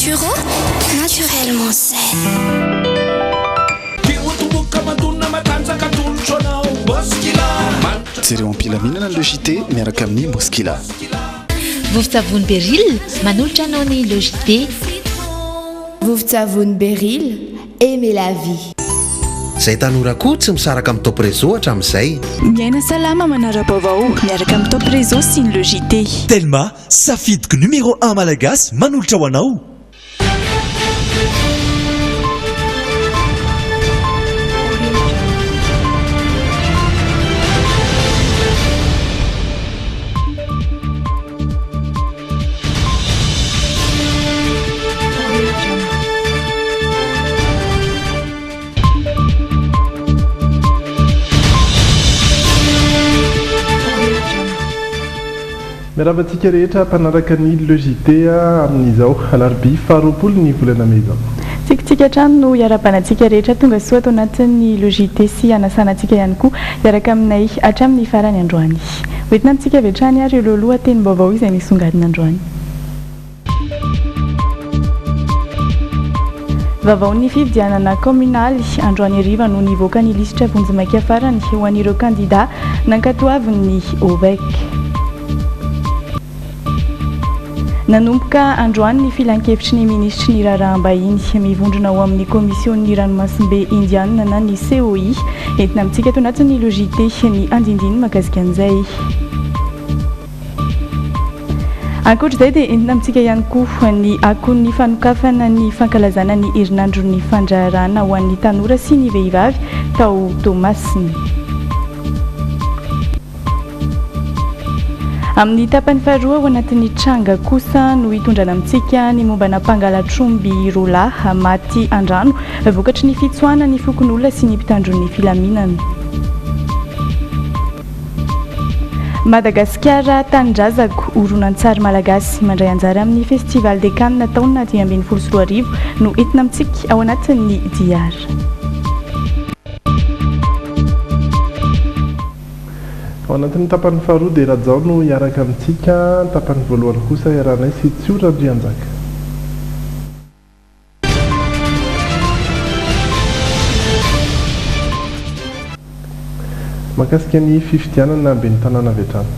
Naturo, naturellement saine. Jereo am-pilaminana ny Le JT miaraka amin'ny Moskila. Vovon-tsavony Beryl manolotra anao ny Le JT. Vovon-tsavony Beryl, aimez la vie. Izay tanora koa tsy misaraka amin'ny Top Réseau hatramin'izay. Miaina salama manara-baovao miaraka amin'ny Top Réseau sy ny Le JT. Telma, safidiko numéro un malagasy manolotra ho anao. Miarahaba antsika rehetra mpanaraka ny Le JT amin'izao alarobia faharoapolo ny volana mey izao. Tsikitsiky hatrany no hiarahabana antsika rehetra tonga soa ato anatin'ny Le JT sy hanasana antsika ihany koa hiaraka aminay hatramin'ny farany androany. Hoentina amintsika avy hatrany ary ireo lohatenim-baovao izay nisongadina androany. Vaovaon'ny fifidianana kaominaly, androany hariva no nivoaka ny lisitra vonjimaika farany ho an'ireo kandida nankatoavin'ny OVEC. Nanomboka androany ny filankevitry ny minisitry ny raharaham-bahiny mivondrona ao amin'ny komisionin'ny ranomasimbe indianina na ny COI. Entina amintsika ato anatin'ny Le JT ny andindiny mahakasika an'izay. Ankoatra izay dia entina amintsika ihany koa ny akon'ny fanokafana ny fankalazana ny herinandron'ny fandraharahana ho an'ny tanora sy ny vehivavy tao Toamasina. Amin'ny tapany faharoa ao anatin'ny tranga kosa no hitondrana amintsika ny mombana mpangalatr'omby roa lahy maty an-drano vokatry ny fitsoahana ny fokonolona sy ny mpitandro ny filaminana. Madagasikara Tanindrazako, horonantsary malagasy mandray anjara amin'ny Festival des Cannes taona 2015 no entina amintsika ao anatin'ny DR. Ao anatin'ny tapany faharoa dia Rajao no hiaraka amintsika, tapany voalohany kosa iarahanay sy Tsiora Andrianjaka. Mahakasika ny fifidianana ben'ny tanàna avy hatrany.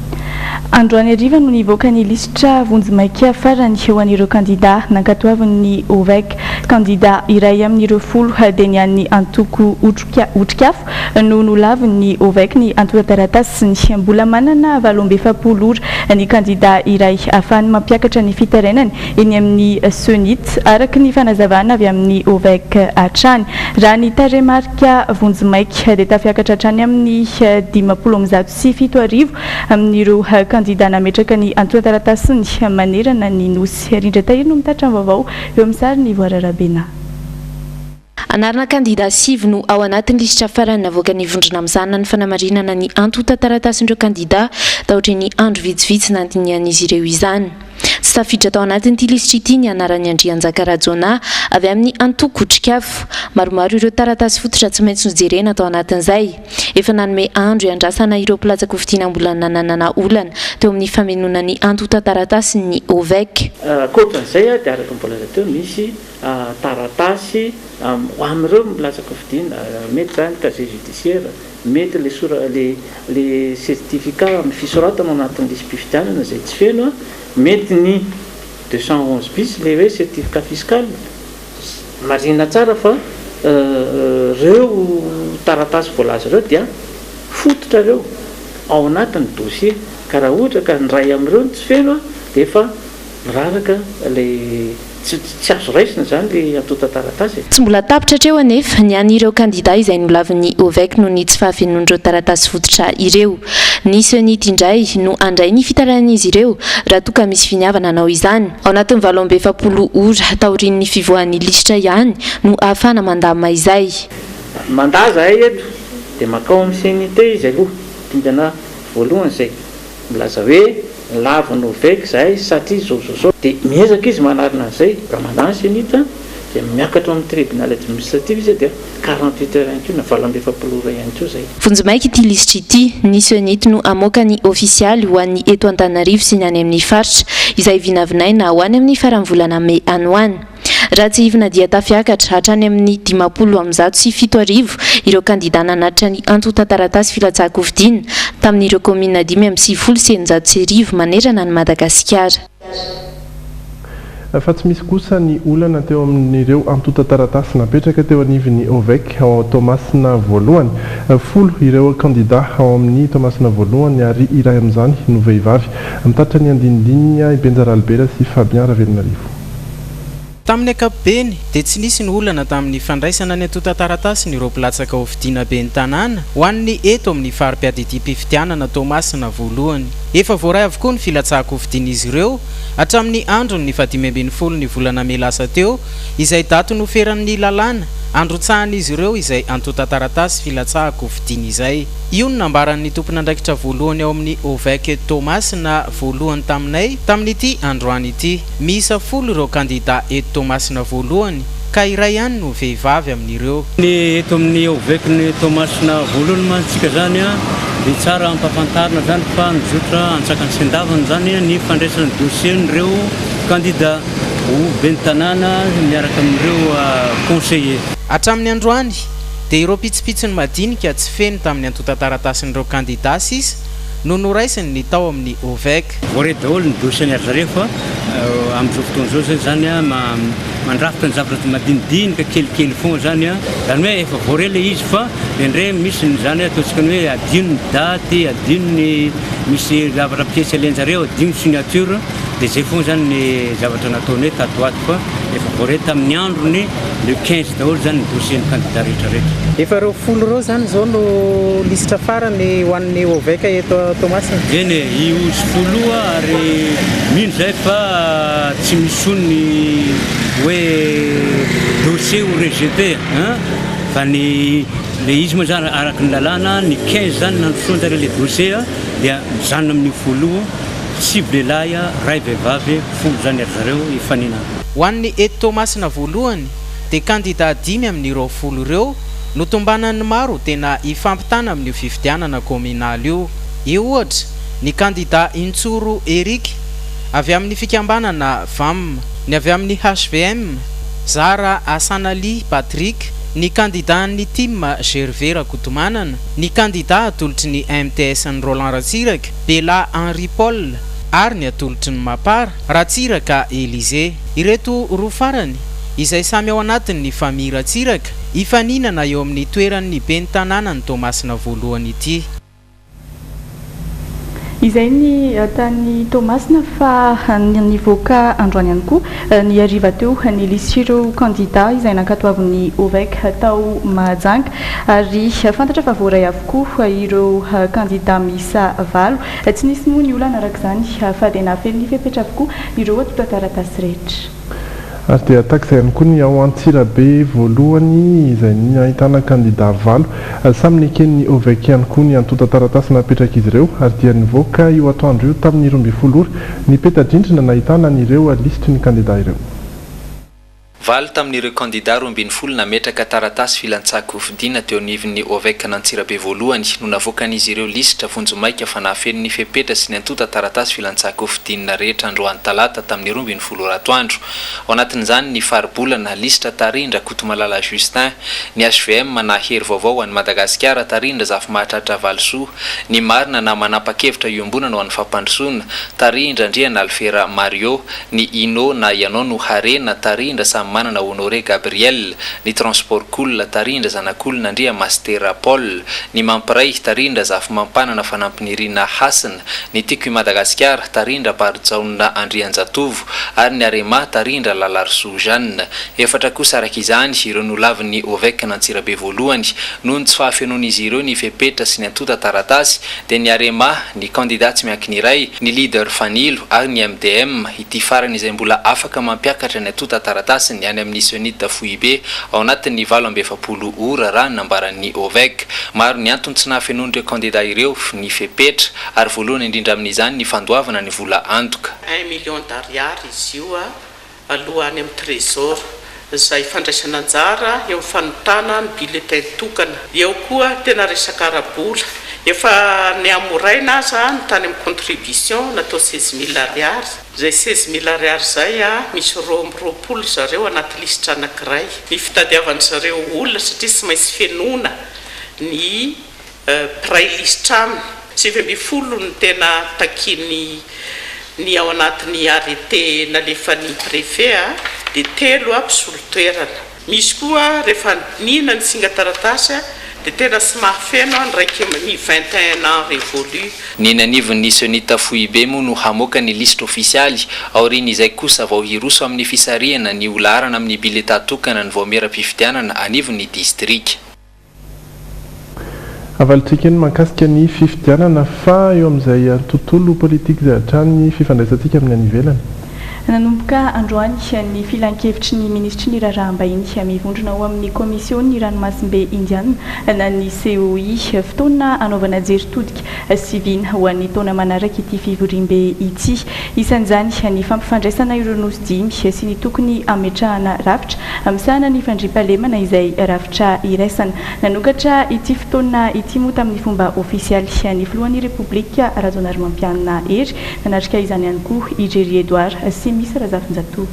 Androany hariva no nivoaka ny lisitra vonjimaika farany ho an'ireo kandida nankatoavin'ny OVEC. Kandida iray amin'ireo folo dia ny an'ny antoko Otrikafo no nolavin'ny OVEC ny antontan-taratasiny. Mbola manana 48 ora ny kandida iray ahafahany mampiakatra ny fitarainany eny amin'ny Cenit, araka ny fanazavana avy amin'ny OVEC hatrany. Raha ny tarehimarika vonjimaika dia tafiakatra hatrany amin'ny 70 150 amin'ireo kandida nametraka ny antontan-taratasiny manerana ny Nosy. Rindra Tahiry no mitatitra ny vaovao eo amin'ny sarin'i Voara Rabenà. Anarana kandida sivy no ao anatin'ny lisitra farany navoakan'ny vondrona mizana ny fanamarinana ny antontan-taratasin'ireo kandida taorian'ny andro vitsivitsy nandinihan'izy ireo izany. Tsy tafiditra tao anatin'ity lisitra ity ny anaran'i Andrianjaka Rajaonah avy amin'ny antoko Otrikafo. Maromaro ireo taratasy fototra tsy maintsy nojerena tao anatin'izay. Efa nanome andro hiandrasana ireo mpilatsa-kofidina mbola nanana olana teo amin'ny famenoana ny antontan-taratasiny ny OVEC. Ankoatran'izay dia araka ny voalaza teo misy taratasy ho amin'ireo milatsaka hofidiana, mety izany casier judiciaire, mety le sora le le certificat amin'ny fisoratana ao anatin'ny lisi-pifidianana izay tsy feno, mety ny 211 bis le hoe certificat fiscal, marihina tsara fa ireo taratasy voalaza ireo dia fototra ireo ao anatin'ny dossier ka raha ohatra ka ny iray amin'ireo no tsy feno dia efa Miraraka ilay tsy tsy azo raisina izany ilay antontan-taratasy e. Tsy mbola tapitra hatreo anefa ny an'ireo kandida izay nolavin'ny OVEC noho ny tsy fahafenoan'ireo taratasy fototra ireo. Ny Cenit indray no handray ny fitarainan'izy ireo raha toa ka misy finiavana hanao izany. Ao anatin'ny 48 ora taorian'ny fivoahan'ny lisitra ihany no ahafahana mandamina izay. Mandà zahay eto dia mankao amin'ny Cenit izy aloha, dingana voalohany izay. Milaza hoe laviny ho vek zahay satria zao zao zao. Dia miezaka izy manarina an'izay. Raha mandà ny Cenit dia miakatra ao amin'ny tribunal administratif izy dia 48 heures ihany koa na 48 ora ihany koa izay. Vonjimaika ity lisitra ity. Ny Cenit no hamoaka ny ofisialy ho an'ny eto Antananarivo sy ny any amin'ny faritra, izay vinavinaina ho any amin'ny faran'ny volana mey any ho any. Raha tsiahivina dia tafiakatra hatrany amin'ny 7150 ireo kandidà nanatitra ny antontan-taratasy filatsahan-kofidina tamin'ireo kaominina 1695 manerana an'i Madagasikara. Fa tsy misy kosa ny olana teo amin'ireo antontan-taratasy napetraka teo anivon'ny OVEC ao Toamasina voalohany. Folo ireo kandidà ao amin'ny Toamasina voalohany ary iray amin'izany no vehivavy. Mitatitra ny andinindininy i Benja Ralibera sy Fabien Ravelonarivo. Tamin'ny ankapobeny dia tsy nisy ny olana tamin'ny fandraisana ny antontan-taratasin'ireo mpilatsaka hofidiana ben'ny tanàna ho an'ny eto amin'ny fari-piadidiam-pifidianana Toamasina voalohany. Efa voaray avokoa ny filatsahan-kofidian'izy ireo hatramin'ny andron'ny fahadimy ambin'ny folo ny volana mey lasa teo, izay daty noferan'ny lalàna androtsahan'izy ireo izay antontan-taratasy filatsahan-kofidiana izay. Io no nambaran'ny tompon'andraikitra voalohany ao amin'ny OVEC Toamasina voalohany taminay tamin'ity androany ity. Miisa 10 ireo kandidà eto Toamasina voalohany ka iray ihany no vehivavy amin'ireo. Ny eto amin'ny OVEC-ny Toamasina voalohany mantsika zany a dia tsara ampahafantarina zany fa mizotra antsakany sy andavany zany ny fandraisana dossier-n'ireo kandidà ho ben'ny tanàna miaraka amin'ireo conseiller. Hatramin'ny androany dia ireo pitsopitsony madinika tsy feno tamin'ny antontan-taratasin'ireo kandidà sisa no noraisiny ny tao amin'ny OVEC. Voaray daholo ny dossier-ny ry zareo fa amin'izao fotoana izao zay zany a mandrafitra ny zavatra madinidinika kelikely foana zany a, zany hoe efa voaray le izy fa indraindray misy ny zany ataontsika ny hoe adino ny daty, adino ny misy zavatra pièce alain-jareo, adino signature, dia zay foana zany ny zavatra nataonay tato ho ato fa efa voaray tamin'ny androny le 15 daholo zany ny dossier-ny candidat rehetrarehetra. Efa ireo 10 ireo zany izao no lisitra farany ho an'ny OVEC eto Toamasina? Eny e, io izy 10 io ary mino zahay fa tsy misy intsony ny hoe dossier ho rejeté an, fa ny le izy moa zany araka ny lalàna ny 15 zany nandrosoan-jareo le dossier dia mijanona amin'io 10 io, sivy lehilahy, ray vehivavy, 10 zany ry zareo hifaninana. Ho an'ny eto Toamasina voalohany dia kandidà dimy amin'ireo 10 ireo no tombanan'ny maro tena hifampitana amin'io fifidianana kaominaly io. Eo ohatra ny kandidà Intsoro Eric avy amin'ny fikambanana VAM, ny avy amin'ny HVM, Zara Hassanali Patrick, ny kandidàn'ny TIM Gervais Rakotomanana, ny kandidà atolotry ny MTS an'i Roland Ratsiraka, Bela Henri Paul ary ny atolotry ny MAPAR, Ratsiraka Elysée. Ireto roa farany, izay samy ao anatin'ny famille Ratsiraka, hifaninana eo amin'ny toeran'ny ben'ny tanànan'i Toamasina voalohany ity. Izay ny tany Toamasina fa nivoaka androany ihany koa ny hariva teo ny lisitr'ireo kandidà izay nankatoavin'ny OVEC tao Mahajanga ary fantatra fa voaray avokoa ireo kandidà miisa valo. Tsy nisy moa ny olana araka izany fa dia nahafeno ny fepetra avokoa ireo antontan-taratasy rehetra. Ary dia tahaka izay ihany koa ny ao Antsirabe voalohany izay nahitana kandidà valo. Samy neken'ny OVEC ihany koa ny antontan-taratasy napetrak'izy ireo ary dia nivoaka io atoandro io tamin'ny 12 ora ny peta-drindrina nahitana an'ireo lisitry ny kandidà ireo. Valo tamin'ireo kandidà 12 nametraka taratasy filatsahan-kofidina teo anivon'ny OVEC an'Antsirabe voalohany no navoakan'izy ireo lisitra vonjimaika fa nahafeno ny fepetra sy ny antontan-taratasy filatsahan-kofidina rehetra androany talata tamin'ny 12 ora atoandro. Ao anatin'izany ny Faribolana, lisitra tarihin-dRakotomalala Justin, ny HVM na Hery Vaovao ho an'i Madagasikara tarihin-dRazafimahatratra Valisoa, ny Marina na Manapa-kevitra iombonana ho an'ny fampandrosoana tarihin-dRandriana Alfera Mario, ny Ino na Ianao no Harena tarihin-dRasamimanana Honoré Gabriel, ny Transport Cool tarihin-dRazanakolona Andriamasitera Paul, ny Mampiray tarihin-dRazafimampanana Fanampinirina Hasina, ny Tiako i Madagasikara tarihin-dRabarijaona Andrianjatovo ary ny Arema tarihin-dRalalarisoa Jeanne. Efatra kosa araka izany ireo nolavin'ny OVEC an'Antsirabe voalohany noho ny tsy fahafenoan'izy ireo ny fepetra sy ny antontan-taratasy dia ny Arema, ny kandidà tsy miankina iray, ny Leader Fanilo ary ny MDM, ity farany izay mbola afaka mampiakatra ny antontan-taratasiny any amin'ny Cenit foibe ao anatin'ny 48 ora raha ny nambaran'ny OVEC. Maro ny antony tsy nahafenoan'ireo kandidà ireo ny fepetra ary voalohany indrindra amin'izany ny fandoavana ny vola antoka. Un million d'ariary izy io aloha any amin'ny trésor, izay fandraisana anjara eo amin'ny fanontana ny bulletin tokana. Eo koa tena resaka ara-bola. Efa nihamoraina aza ny tany amin'ny contribution natao 16 000 ariary. Izay 16 000 ariary izay, misy 22 zareo anaty lisitra anankiray. Ny fitadiavan-dry zareo olona satria tsy maintsy fenoina ny mpiray lisitra aminy. 19 no tena takian'ny ny ao anatin'ny arrêté nalefan'ny préfet dia telo mpisolo toerana. Misy koa rehefa dinihina ny singan-taratasy dia tena tsy mahafeno ny iraika ny 21 ans révolu. Ny eny anivon'ny Cenit foibe moa no hamoaka ny lisitra ofisialy, aorian'izay kosa vao hiroso amin'ny fisarihana ny ho laharana amin'ny biletà tokana ny vaomieram-pifidianana anivon'ny distrika. Avalintsika ny mahakasika ny fifidianana fa eo amin'izay tontolo politika izay hatrany ny fifandraisantsika amin'ny any ivelany. Nanomboka androany ny filankevitry ny minisitry ny raharaham-bahiny mivondrona ao amin'ny Komisionin'ny ranomasimbe Indiana na ny COI. Fotoana hanaovana jery todika sy vina ho an'ny taona manaraka ity fivoriambe ity. Isan'izany ny fampifandraisana ireo nosy dimy sy ny tokony hametrahana rafitra misahana ny fandriampahalemana izay rafitra iraisana. Nanokatra ity fotoana ity moa tamin'ny fomba ofisialy ny filohan'ny Repoblika Rajaonarimampianina Hery. Nanatrika izany ihany koa i Jerry Edouard sy Miss Razafinjatovo.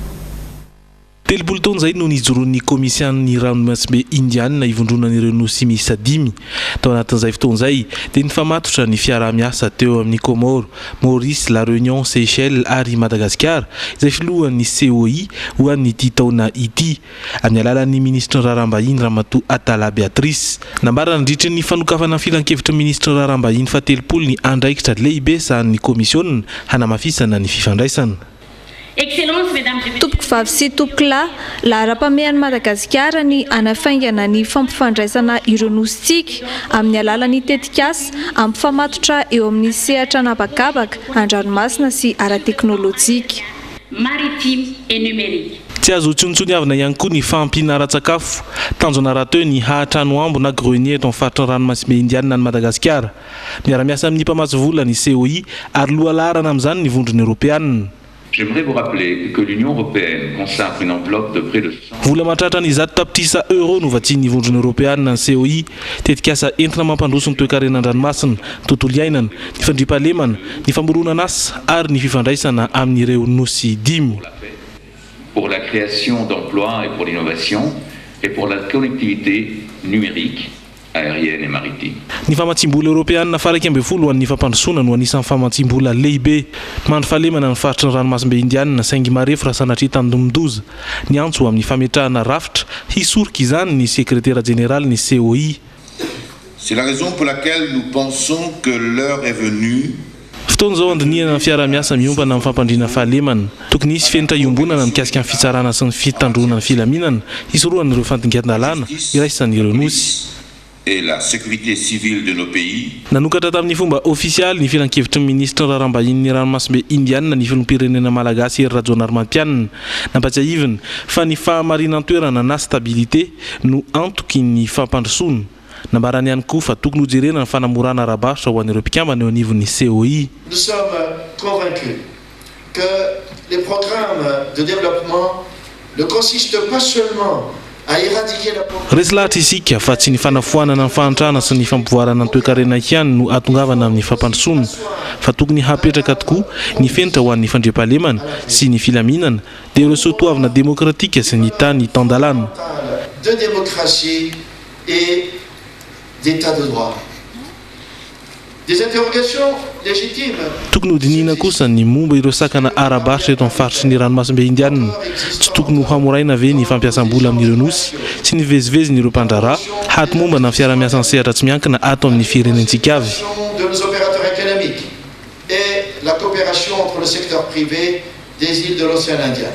30 taona izay no nijoroan'ny Komisianin'ny Ranomasimbe Indianina ivondronan'ireo nosy miisa dimy. Tao anatin'izay fotoana izay dia nifamatotra ny fiaraha-miasa teo amin'i Comores, Maurice, La Réunion, Seychelles ary i Madagasikara izay filohan'ny COI ho an'ity taona ity, amin'ny alalan'ny minisitry ny Raharaham-bahiny Ramatoa Atallah Béatrice. Nambarany nandritry ny fanokafana ny filankevitry ny minisitry ny Raharaham-bahiny fahatelopolo ny andraikitra lehibe sahanin'ny Komisiona hanamafisana ny fifandraisana. Tompokovavy sy tompokolahy, laharam-pahamehan'i Madagasikara ny hanafaingana ny fampifandraisana ireo nosintsika amin'ny alalan'ny tetikasa hampifamatotra eo amin'ny sehatra an'habakabaka, an-dranomasina sy ara-teknolojika. Maritime et numérique. Tsy azo tsinontsoniavina ihany koa ny fahampiana ara-tsakafo. Tanjona rahateo ny haha-trano ambo na grenier eto amin'ny faritra ranomasimbe Indianina an'i Madagasikara. Miara-miasa amin'ny mpamatsy vola ny COI ary lohalaharana amin'izany ny Vondrona Eoropeanina. J'aimerais vous rappeler que l'Union européenne consacre une enveloppe de près de Vola mahatratra ny 100 tapitrisa euros no vatsian'ny Vondrona Eoropeanina ny COI. Tetikasa entina mampandroso ny toekarena an-dranomasina, ny tontolo iainana, ny fandriampahalemana, ny famoronana asa ary ny fifandraisana amin'ireo nosy dimy. Pour la création d'emplois et pour l'innovation et pour la connectivité numérique, aérienne et maritime. Ny famatsiam-bola eoropeanina faha 11 ho an'ny fampandrosoana no anisan'ny famatsiam-bola lehibe. Mandry fahalemana ny faritry ny ranomasimbe Indianina saingy marefo raha sanatria tandindomin-doza. Niantso amin'ny fametrahana rafitra hisoroka izany ny sekretera jeneralin'ny COI. C'est la raison pour laquelle nous pensons que l'heure est venue. Fotoana izao handinihana ny fiaraha-miasa miompana amin'ny fampandriana fahalemana. Tokony hisy fenitra iombonana mikasika ny fitsarana sy ny fitandroana ny filaminana, hisorohana ireo fandingan-dalàna iraisan'ireo nosy. Et la sécurité civile de nos pays. Nanokatra tamin'ny fomba ofisialy ny filankevitry ny minisitry ny raharaham-bahinin'ny ranomasimbe Indianina ny filoham-pirenena malagasy Hery Rajaonarimampianina. Nampatsiahiviny fa ny fahamarinan-toerana na stabilité no antoky ny fampandrosoana. Nambarany ihany koa fa tokony hojerena ny fanamorana ara-barotra ho an'ireo mpikambana eo anivon'ny COI. Nous sommes convaincus que les programmes de développement ne consistent pas seulement à éradiquer la pauvreté. Resy lahatra isika fa tsy ny fanafoanana ny fahantrana sy ny fampivoarana ny toekarena ihany no ahatongavana amin'ny fampandrosoana fa tokony hapetraka tokoa ny fenitra ho an'ny fandriampahalemana sy ny filaminana dia ireo soatoavina demokratika sy ny tany tan-dalàna. De démocratie et d'état de droit. Des interrogations légitimes. Tokony hodinihina kosa ny momba ireo sakana ara-barotra eto amin'ny faritry ny ranomasimbe Indianina. Tsy tokony ho hamoraina ve ny fampiasam-bola amin'ireo nosy sy ny vezivezin'ireo mpandraharaha hahatomombana ny fiarahamiasan'ny sehatra tsy miankina ato amin'ny firenentsika avy. De nos opérateurs économiques et la coopération entre le secteur privé des îles de l'océan Indien.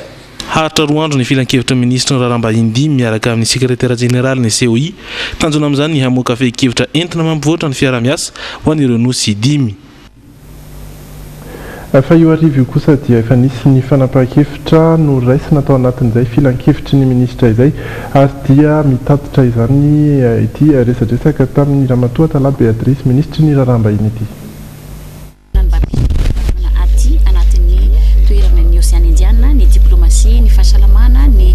Haharitra roa andro ny filankevitry ny minisitry ny raharaham-bahiny dimy miaraka amin'ny sekretera jeneralin'ny COI. Tanjona amin'izany ny hamoaka fehin-kevitra entina mampivoatra ny fiaraha-miasa ho an'ireo nosy dimy. Fa io hariva io kosa dia efa nisy ny fanapahan-kevitra noraisina tao anatin'izay filankevitry ny minisitra izay ary dia mitatitra izany ity resadresaka tamin'ny Ramatoa Atallah Béatrice minisitry ny raharaham-bahiny ity. Nanomboka aty anatin'ny toerana ny Oseana Indiana, ny diplomasia, ny fahasalamana, ny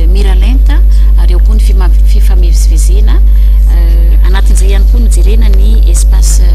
miralenta ary ao koa ny fifamezivezena. Anatin'izay ihany koa no jerena ny espace.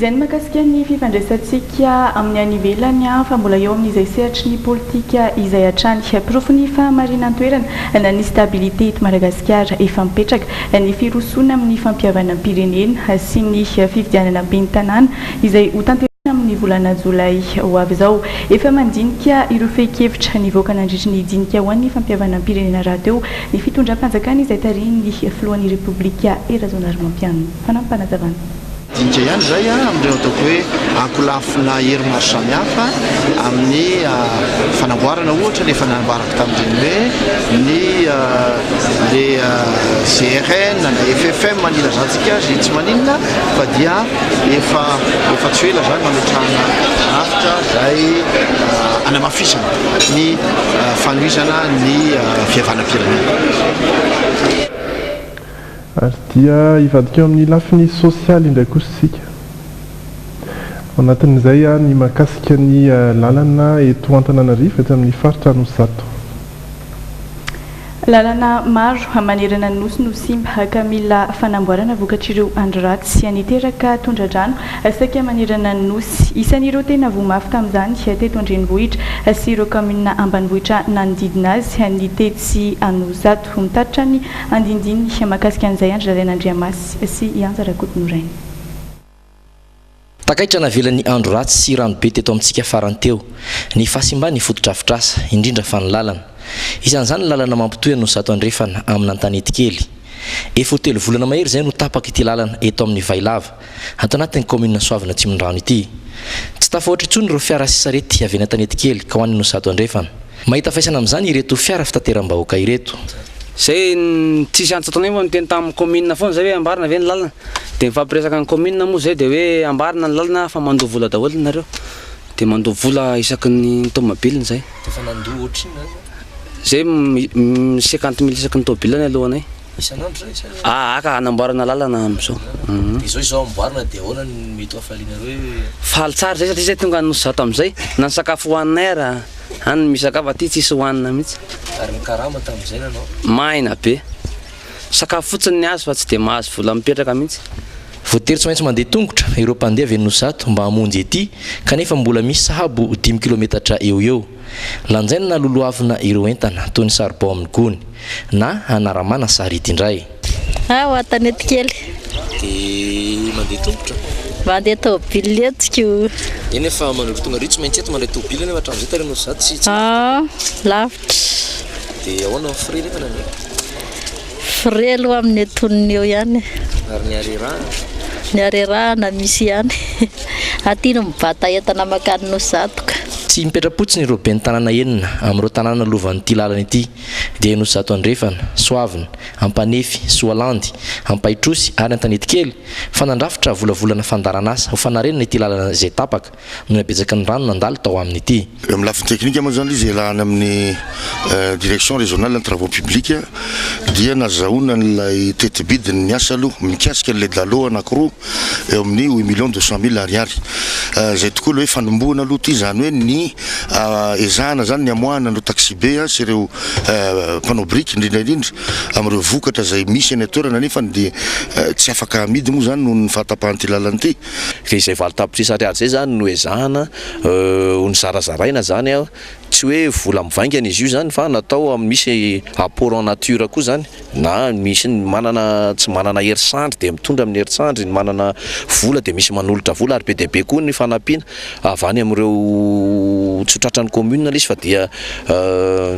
Izay ny mahakasika ny fifandraisantsika amin'ny any ivelany fa mbola eo amin'izay sehatry ny politika izay hatrany. Porofon'ny fahamarinan-toerana na ny stabilité eto Madagasikara efa mipetraka ny firosoana amin'ny fampihavanam-pirenena sy ny fifidianana ben'ny tanàna izay hotanterahina amin'ny volana jolay ho avy izao. Efa mandinika ireo fehin-kevitra nivoaka nandritry ny dinika ho an'ny fampihavanam-pirenena rahateo ny fitondram-panjakana izay tarihin'ny filohan'ny Repoblika Hery Rajaonarimampianina. Fanampim-panazavana. Dinika ihany izay amin'ireo ataoko hoe ankolafina hery maro samihafa amin'ny fanamboarana ohatra ilay efa nambarako tamin'ireny hoe ny le GRN na FFM ny ilazantsika azy tsy maninona fa dia efa efa tsy ho ela izany mametrahana rafitra izay anamafisana ny fanohizana ny fihavanam-pirenena. Ary dia hivadika eo amin'ny lafiny sosialy indray kosa isika. Ao anatin'izay ny mahakasika ny lalana eto Antananarivo, etsy amin'ny faritra Anosizato. Lalana maro manerana ny Nosy no simba ka mila fanamboarana vokatr'ireo andro ratsy niteraka tondra-drano saika manerana ny Nosy. Isan'ireo tena voa mafy tamin'izany teto an-drenivohitra sy ireo kaominina ambanivohitra nanodidina azy ny tetsy Anosizato. Mitatitra ny andinindininy mahakasika an'izay Andry Lalaina Andriamasy sy i Anja Rakotonorainy. Takaitra navelan'ny andro ratsy sy rano be teto amintsika farany teo ny fahasimban'ny fotodrafitrasa, indrindra fa ny lalana. Isan'izany ny lalana mampitohy an'Anosizato Andrefana amin'Antanetikely. Efa ho telo volana mahery izay no tapaka ity lalana eto amin'ny Vahilava, ato anatin'ny kaominina Soavina Atsimondrano ity. Tsy tafahoatra intsony ireo fiara sy sarety avy any Antanetikely ka ho any Anosizato Andrefana. Mahita faisana amin'izany ireto fiara fitateram-bahoaka ireto. Zay tsisy antso ataonay moa niteny tamin'ny commune foana zay hoe ambarina ve ny lalana de nifampiresaka ny commune moa zay de hoe ambarina ny lalana fa mandoa vola daholo nareo de mandoa vola isaky ny tomobile zay. De efa nandoa ohatrinona zay? Zay 50 mille isaky ny tobile ny alohanay. Isan'andro zay sa? Aa ka hanamboarana lalana amin'izao. Dia izao izao amboarina dia ahoana no mety ho hafalianareo hoe. Faly tsara zay satria zay tonga any Nosy-Zato amin'izay na ny sakafo hohaninay ara any misakafo aty tsisy hohanina mihitsy. Ary ny karama tamin'izay nanao? Maina be. Sakafo fotsiny ny azo fa tsy dia mahazo vola mipetraka mihitsy. Voatery tsy maintsy mandeha tongotra ireo mpandeha avy any Nosy-Zato mba hamonjy ety kanefa mbola misy sahabo dimy kilometatra eo ho eo. Lanjaina na lolohavina ireo entana toy ny saribao amin'ny gony na hanaramana sarety indray. Aho an-tanety kely. Dia mandeha tongotra? Mandeha tôbily etsy ko. Eny efa manomboka tonga ary tsy maintsy eto mandray tôbily nefa hatramin'izay tary Anosizato tsy tsy Ah, lavitra. Dia ahoana ny frais nefa nandeha? Frais aloha amin'ny antonony eo ihany. Ary ny harerahana? Ny harerahana misy ihany. Aty no mibata entana mankany Anosizato ka. Tsy mipetra-potsiny ireo ben'ny tanàna enina amin'ireo tanàna lovan'ity lalana ity dia i Anosizato Andrefana, Soavina, Ampanefy, Soalandy, Ampahitrosy ary Antanetikely fa nandrafitra volavolana fandaharanasa ho fanarenana ity lalana izay tapaka noho ny habetsaky ny rano nandalo tao aminy ity. Eo amin'ny lafiny teknika moa izany ilay izy ialahana amin'ny Direction Régionale ny Travaux Publics dia nazahoana an'ilay tetibidin'ny asa aloha mikasika an'ilay dalo anankiroa eo amin'ny 8 200 000 ariary. Izay tokoa ilay hoe fanombohana aloha ity izany hoe ny ezahana izany ny hamoahana an'ireo taxibe sy ireo mpanao biriky indrindra indrindra amin'ireo vokatra izay misy any an-toerana nefa dia tsy afaka amidy moa izany noho ny fahatapahan'ity lalana ity. Ka izay 8 tapitrisa ariary izay izany no ezahana ho nizarazaraina izany, tsy hoe vola mivaingana izy io izany fa natao misy apport en nature koa izany, na misy ny manana tsy manana hery sandry dia mitondra amin'ny hery sandry, ny manana vola dia misy manolotra vola ary be dia be koa ny fanampiana avy any amin'ireo tsy ho tratran'ny commune ilay izy fa dia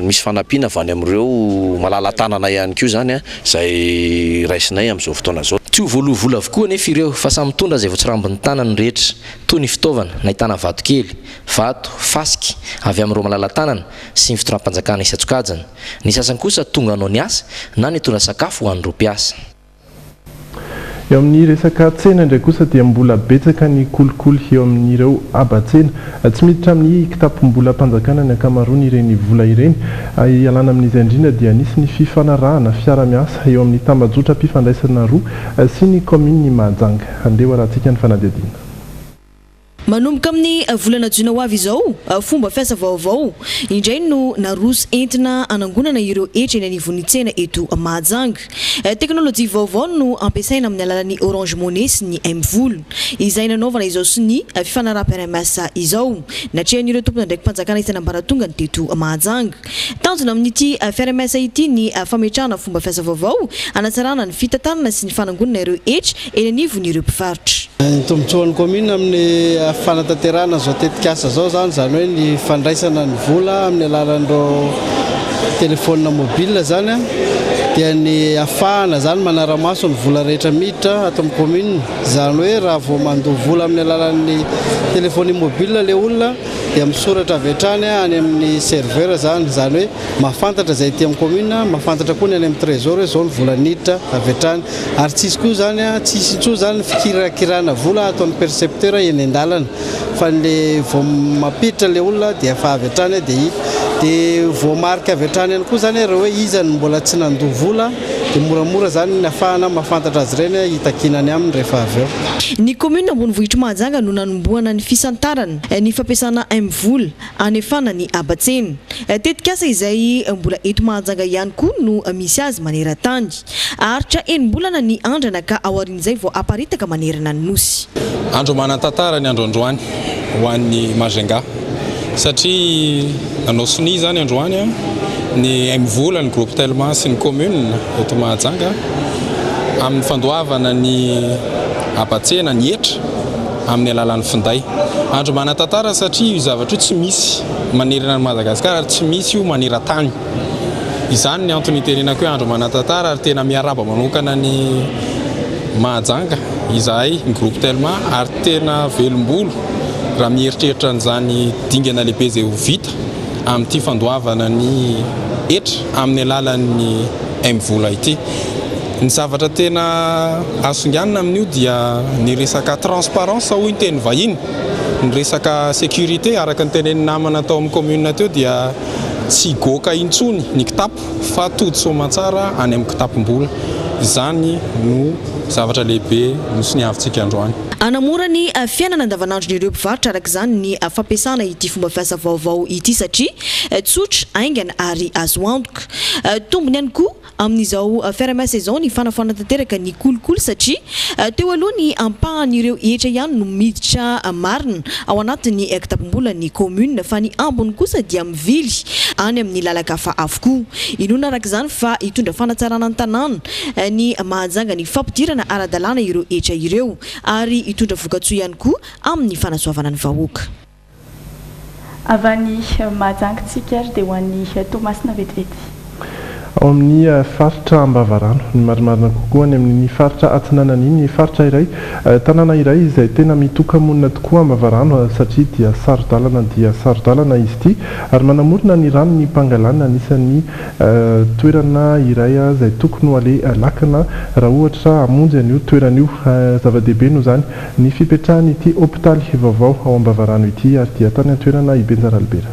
misy fanampiana avy any amin'ireo malala-tanana ihany koa izany izay raisinay amin'izao fotoana izao. Tsy ho voaloa vola avokoa anefa ireo fa samy mitondra izay voatsirambin'ny tanany ny rehetra, toy ny fitaovana, nahitana vatokely, vato, fasika, avy amin'ireo malala-tanana sy ny fitondram-panjakana isan-tsokajiny. Ny sasany kosa tonga hanao ny asa na nitondra sakafo ho an'ireo mpiasa. Eo amin'ny resaka tsena indray kosa dia mbola betsaka ny kolikoly eo amin'ireo haba-tsena. Tsy miditra amin'ny kitapom-bolam-panjakana ny ankamaroan'ireny vola ireny. Hialana amin'izay indrindra dia nisy ny fifanarahana fiara-miasa eo amin'ny tambajotram-pifandraisana roa sy ny kaominin'i Mahajanga. Andeha ho arahantsika ny fanadihadiana. Manomboka amin'ny volana jona ho avy izao, fomba fiasa vaovao indray no naroso entina hanangonana ireo hetra eny anivon'ny tsena eto Mahajanga. Teknolojia vaovao no ampiasaina amin'ny alalan'ny Orange Money sy ny MVola, izay nanaovana izao sonia fifanaraham-piaraha-miasa izao. Natrehan'ireo tompon'andraiki-panjakana isan'ambaratongany teto Mahajanga. Tanjona amin'ity fiaraha-miasa ity ny fametrahana fomba fiasa vaovao hanatsarana ny fitantanana sy ny fanangonana ireo hetra eny anivon'ireo mpivarotra. Ny tombontsoan'ny kaominina amin'ny fanatanterahana izao tetikasa izao izany, izany hoe ny fandraisana ny vola amin'ny alalan'ireo telefaonina mobile izany dia ny ahafahana izany manara-maso ny vola rehetra miditra ato amin'ny kaominina. Izany hoe raha vao mandoa vola amin'ny alalan'ny telefaonia mobile ilay olona dia misoratra avy hatrany any amin'ny serveur izany, izany hoe mahafantatra izay aty amin'ny commune, mahafantatra koa ny any amin'ny trésor hoe izao ny vola niditra avy hatrany. Ary tsisy koa izany, tsy hisy intsony izany ny fikirakirana vola ataon'ny percepteur eny an-dalana fa le vao mampiditra ilay olona dia efa avy hatrany dia hita. Dia voamarika avy hatrany ihany koa izany raha hoe iza no mbola tsy nandoa vola dia moramora izany ny ahafahana mahafantatra azy ireny hitakiana any aminy rehefa avy eo. Ny kaominina ambonivohitr'i Mahajanga no nanombohana ny fisantarana ny fampiasana MVola hanefana ny habatsena. Tetikasa izay mbola eto Mahajanga ihany koa no misy azy maneran-tany. Haharitra enim-bolana ny andrana ka aorian'izay vao haparitaka manerana ny Nosy. Andro manan-tantara ny andro androany ho an'ny Majunga satria nanao sonia izany androany ny MVola, ny Groupe Telma sy ny Commune eto Mahajanga amin'ny fandoavana ny habatsena, ny hetra amin'ny alalan'ny finday. Andro manan-tantara satria io zavatra io tsy misy manerana an'i Madagasikara ary tsy misy io maneran-tany. Izany ny antony itenenako hoe andro manan-tantara ary tena miarahaba manokana an'i Mahajanga izahay, ny Groupe Telma, ary tena velom-bolo raha mieritreritra an'izany dingana lehibe izay ho vita amin'ity fandoavana ny hetra amin'ny alalan'ny MVola ity. Ny zavatra tena asonganina amin'io dia ny resaka transparence hoy ny teny vahiny, ny resaka sécurité araka ny tenenin'ny namana tao amin'ny commune teo dia tsy goaka intsony ny kitapo fa tody soamantsara any amin'ny kitapom-bola. Izany no zavatra lehibe nosoniavintsika androany. Hanamora ny fiainana andavanandron'ireo mpivarotra araka izany ny fampiasana ity fomba fiasa vaovao ity satria tsotra, haingana ary azo antoka. Tombony ihany koa amin'izao fiarahamiasa izao ny fanafoanana tanteraka ny kolikoly satria teo aloha ny ampahan'ireo hetra ihany no miditra marina ao anatin'ny kitapom-bolan'ny commune fa ny ambiny kosa dia mivily any amin'ny lalan-kafa avokoa. Inoana araka izany fa hitondra fanatsarana ny tanàna ny Mahajanga ny fampidirana ara-dalàna ireo hetra ireo ary hitondra vokatsoa ihany koa amin'ny fanasoavana ny vahoaka. Avy any Mahajanga tsika ary dia ho any Toamasina vetivety. Ao amin'ny faritra Ambavarano, ny marimarina kokoa any amin'iny faritra atsinanana iny, faritra iray, tanàna iray izay tena mitoka-monina tokoa Ambavarano satria dia saro-dalana dia saro-dalana izy ity ary manamorona ny ranon'i Pangalana anisan'ny toerana iray izay tokony ho aleha lakana raha ohatra hamonjy an'io toerana io. Zava-dehibe noho izany Ny fipetrahan'ity hopitaly vaovao ao Ambavarano ity ary dia tany an-toerana i Benja Ralibera.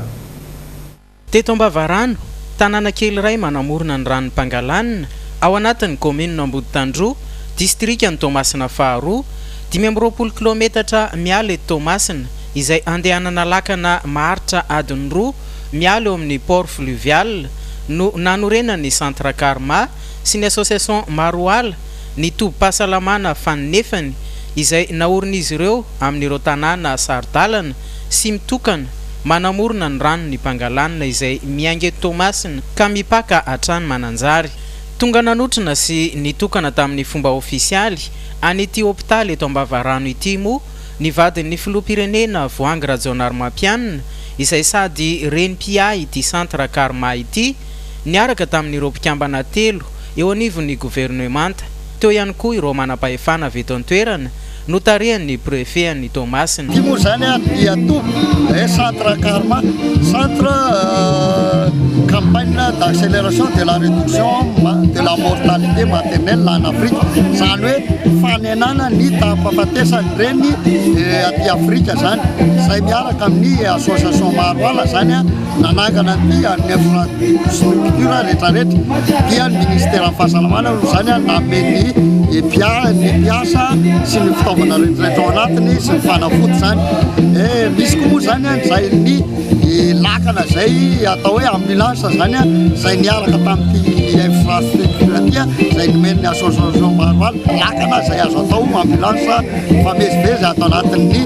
Teto Ambavarano, tanàna kely iray manamorona ny ranon'i Pangalana, ao anatin'ny kaominina Amboditandroho, distrikan'i Toamasina faharoa, 25 kilaometatra miala eto Toamasina, izay andehanana lakana maharitra adiny roa miala eo amin'ny port fluvial, no nanorenan'ny Centre Karma sy ny Association Maroala, ny tobim-pahasalamana faninefany izay naorin'izy ireo amin'ireo tanàna saro-dalana sy mitokana manamorona ny ranon'i Pangalana izay miainga eto Toamasina ka mipaka hatrany Mananjary. Tonga nanotrona sy nitokana tamin'ny fomba ofisialy an'ity hopitaly eto Ambavarano ity moa ny vadin'ny filoham-pirenena Voahangy Rajaonarimampianina izay sady reny mpiahy ity Centre Karma ity niaraka tamin'ireo mpikambana telo eo anivon'ny governemanta, teo ihany koa ireo manam-pahefana avy eto an-toerana, notarihan'ny Préfet an'i Toamasina. Ity moa izany dia toby eh, centre Karma, centre campagne d'accélération de la réduction de la mortalité maternelle en Afrique, izany hoe fanenana ny taham-pahafatesan'ny reny aty Afrika izany, izay miaraka amin'ny association Maroala izany. nanangana an'ity ny infrastructure rehetrarehetra dia ny ministeran'ny fahasalamana aloha izany nanome ny mpia ny mpiasa sy ny fitaovana rehetrarehetra ao anatiny sy ny fanafody izany. Eh, misy koa moa izany izay ny lakana izay atao hoe ambulance izany izay niaraka tamin'ity infrastructure ity izay nomen'ny association Maroala lakana izay azo atao ambulance mifamezivezy ato anatin'ny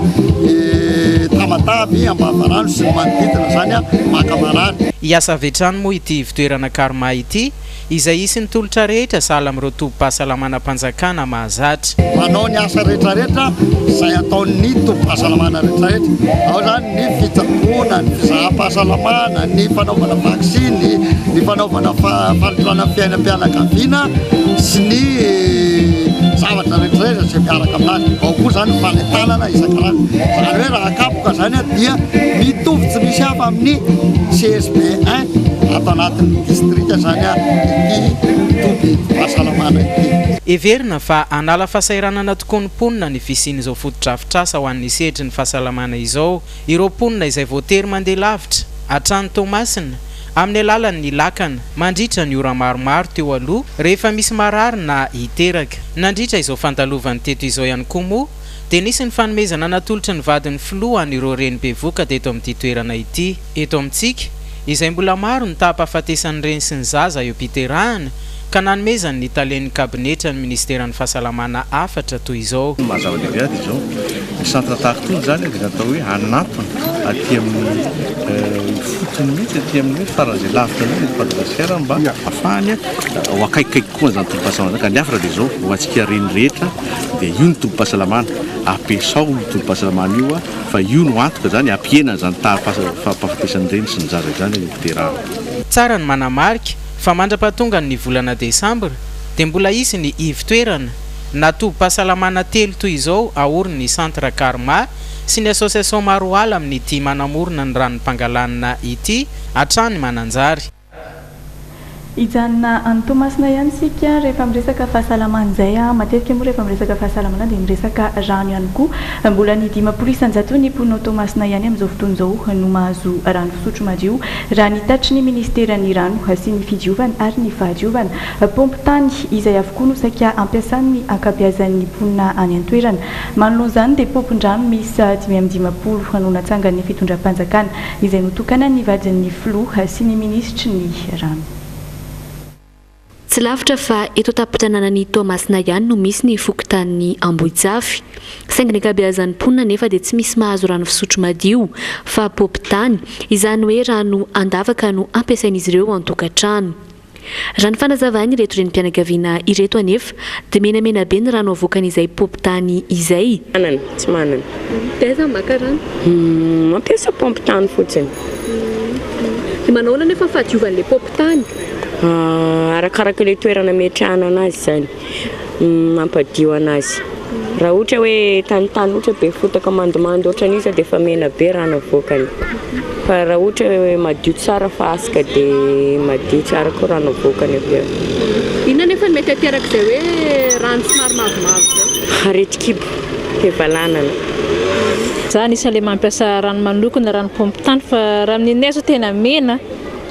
Tamatave, Ambavarano sy ny manodidina izany maka marary. Hiasa avy hatrany moa ity ivotoerana Karma ity, izay hisy ny tolotra rehetra sahala amin'ireo tobim-pahasalamana-mpanjakana mahazatra. Manao ny asa rehetrarehetra izay ataon'ny tobim-pahasalamana rehetrarehetra. Ao izany ny fitsaboana, ny fizaham-pahasalamana, ny fanaovana vaksiny, ny fanaovana fanolorana ny fiainam-pianakaviana sy ny zavatra rehetrarehetra izay miaraka aminazy. Ao koa izany ny fanentanana isan-karazany. Izany hoe raha akapoka izany dia mitovy tsy misy hafa amin'ny CSB un ato anatin'ny distrika izany ity tobim-pahasalamana ity. Heverina fa hanala fahasahiranana tokoa ny mponina ny fisian'izao fotodrafitrasa ho an'ny sehatry ny fahasalamana izao. Ireo mponina izay voatery mandeha lavitra hatrany Toamasina amin'ny alalan'ny lakana mandritra ny ora maromaro teo aloha rehefa misy marary na hiteraka. Nandritra izao fandalovany teto izao ihany koa moa dia nisy ny fanomezana natolotry ny vadin'ny filoha an'ireo reny bevoka teto amin'ity toerana ity. Eto amintsika, izay mbola maro ny taham-pahafatesan'ny reny sy ny zaza eo am-piterahana, ka nanomezany ny talen'ny kabinetra ny minisiteran'ny fahasalamana hafatra toy izao. Ny maha zava-dehibe azy dia izao, ny centre tahaka itony izany dia natao hoe hanatona aty amin'ny ifotony mihitsy, aty amin'ny hoe faran'izay lavitra indrindra eto Madagasikara mba hahafahany ho akaikikaiky kokoa an'izany tobim-pahasalamana izany. Ka ny hafatra dia izao, ho antsika reny rehetra dia io ny tobim-pahasalamana, ampiasao io tobim-pahasalamana io fa io no antoka izany hampihena an'izany taham-pahafatesan'ny reny sy ny zaza izany any am-piterahana. Tsara ny manamarika fa mandra-pahatongan' ny volana desambra dia mbola hisy ny ivo-toerana na tobim-pahasalamana telo toy izao aorin' ny Centre Karma sy ny Association Maroala amin' ity manamorona ny ranon'i Pangalanina ity hatrany Mananjary. Hijanona any Toamasina ihany isika rehefa miresaka fahasalamana izay. Matetika moa rehefa miresaka fahasalamana dia miresaka rano ihany koa. Mbola ny 50 isan-jaton'ny mponina ao Toamasina ihany amin'izao fotoana izao no mahazo rano fisotro madio Raha ny tatitry ny minisiteran'ny Rano sy ny Fidiovana ary ny Fahadiovana, paompy tany izay avokoa no saika ampiasan'ny ankabeazan'ny mponina any an-toerana. Manoloana izany dia paompin-drano miisa 55 no natsangan'ny fitondram-panjakana izay notokanan'ny vadin'ny filoha sy ny minisitry ny Rano. Tsy lavitra fa eto an-tampon-tanànan'i Toamasina ihany no misy ny fokontanin'i Ambohijafy. Saingy ny ankabeazan'ny mponina anefa dia tsy misy mahazo rano fisotro madio fa paompy tany, izany hoe rano an-davaka no ampiasain'izy ireo ao an-tokantrano. Raha ny fanazavan'ireto renim-pianakaviana ireto anefa dia menamena be ny rano avoakan'izay paompy tany izay. Manana, tsy manana. Dia aiza no maka rano? Mampiasa paompy tany fotsiny. Dia manao ahoana anefa ny fahadiovan'ilay paompy tany? Arakaraka ilay toerana ametrahana anazy izany mampadio anazy. Raha ohatra hoe tanitany ohatra be fotaka mandomando ohatran'io zao dia efa mena be rano avoakany. Fa raha ohatra hoe madio tsara fasika dia madio tsara koa rano avoakany avy eo. Inona anefa no mety haterak'izay hoe rano somary mavomavo izay? Aretin-kibo, fivalanana. Za anisan'ilay mampiasa rano manokana, rano paompy tany fa raha amin'ny anay zao tena mena.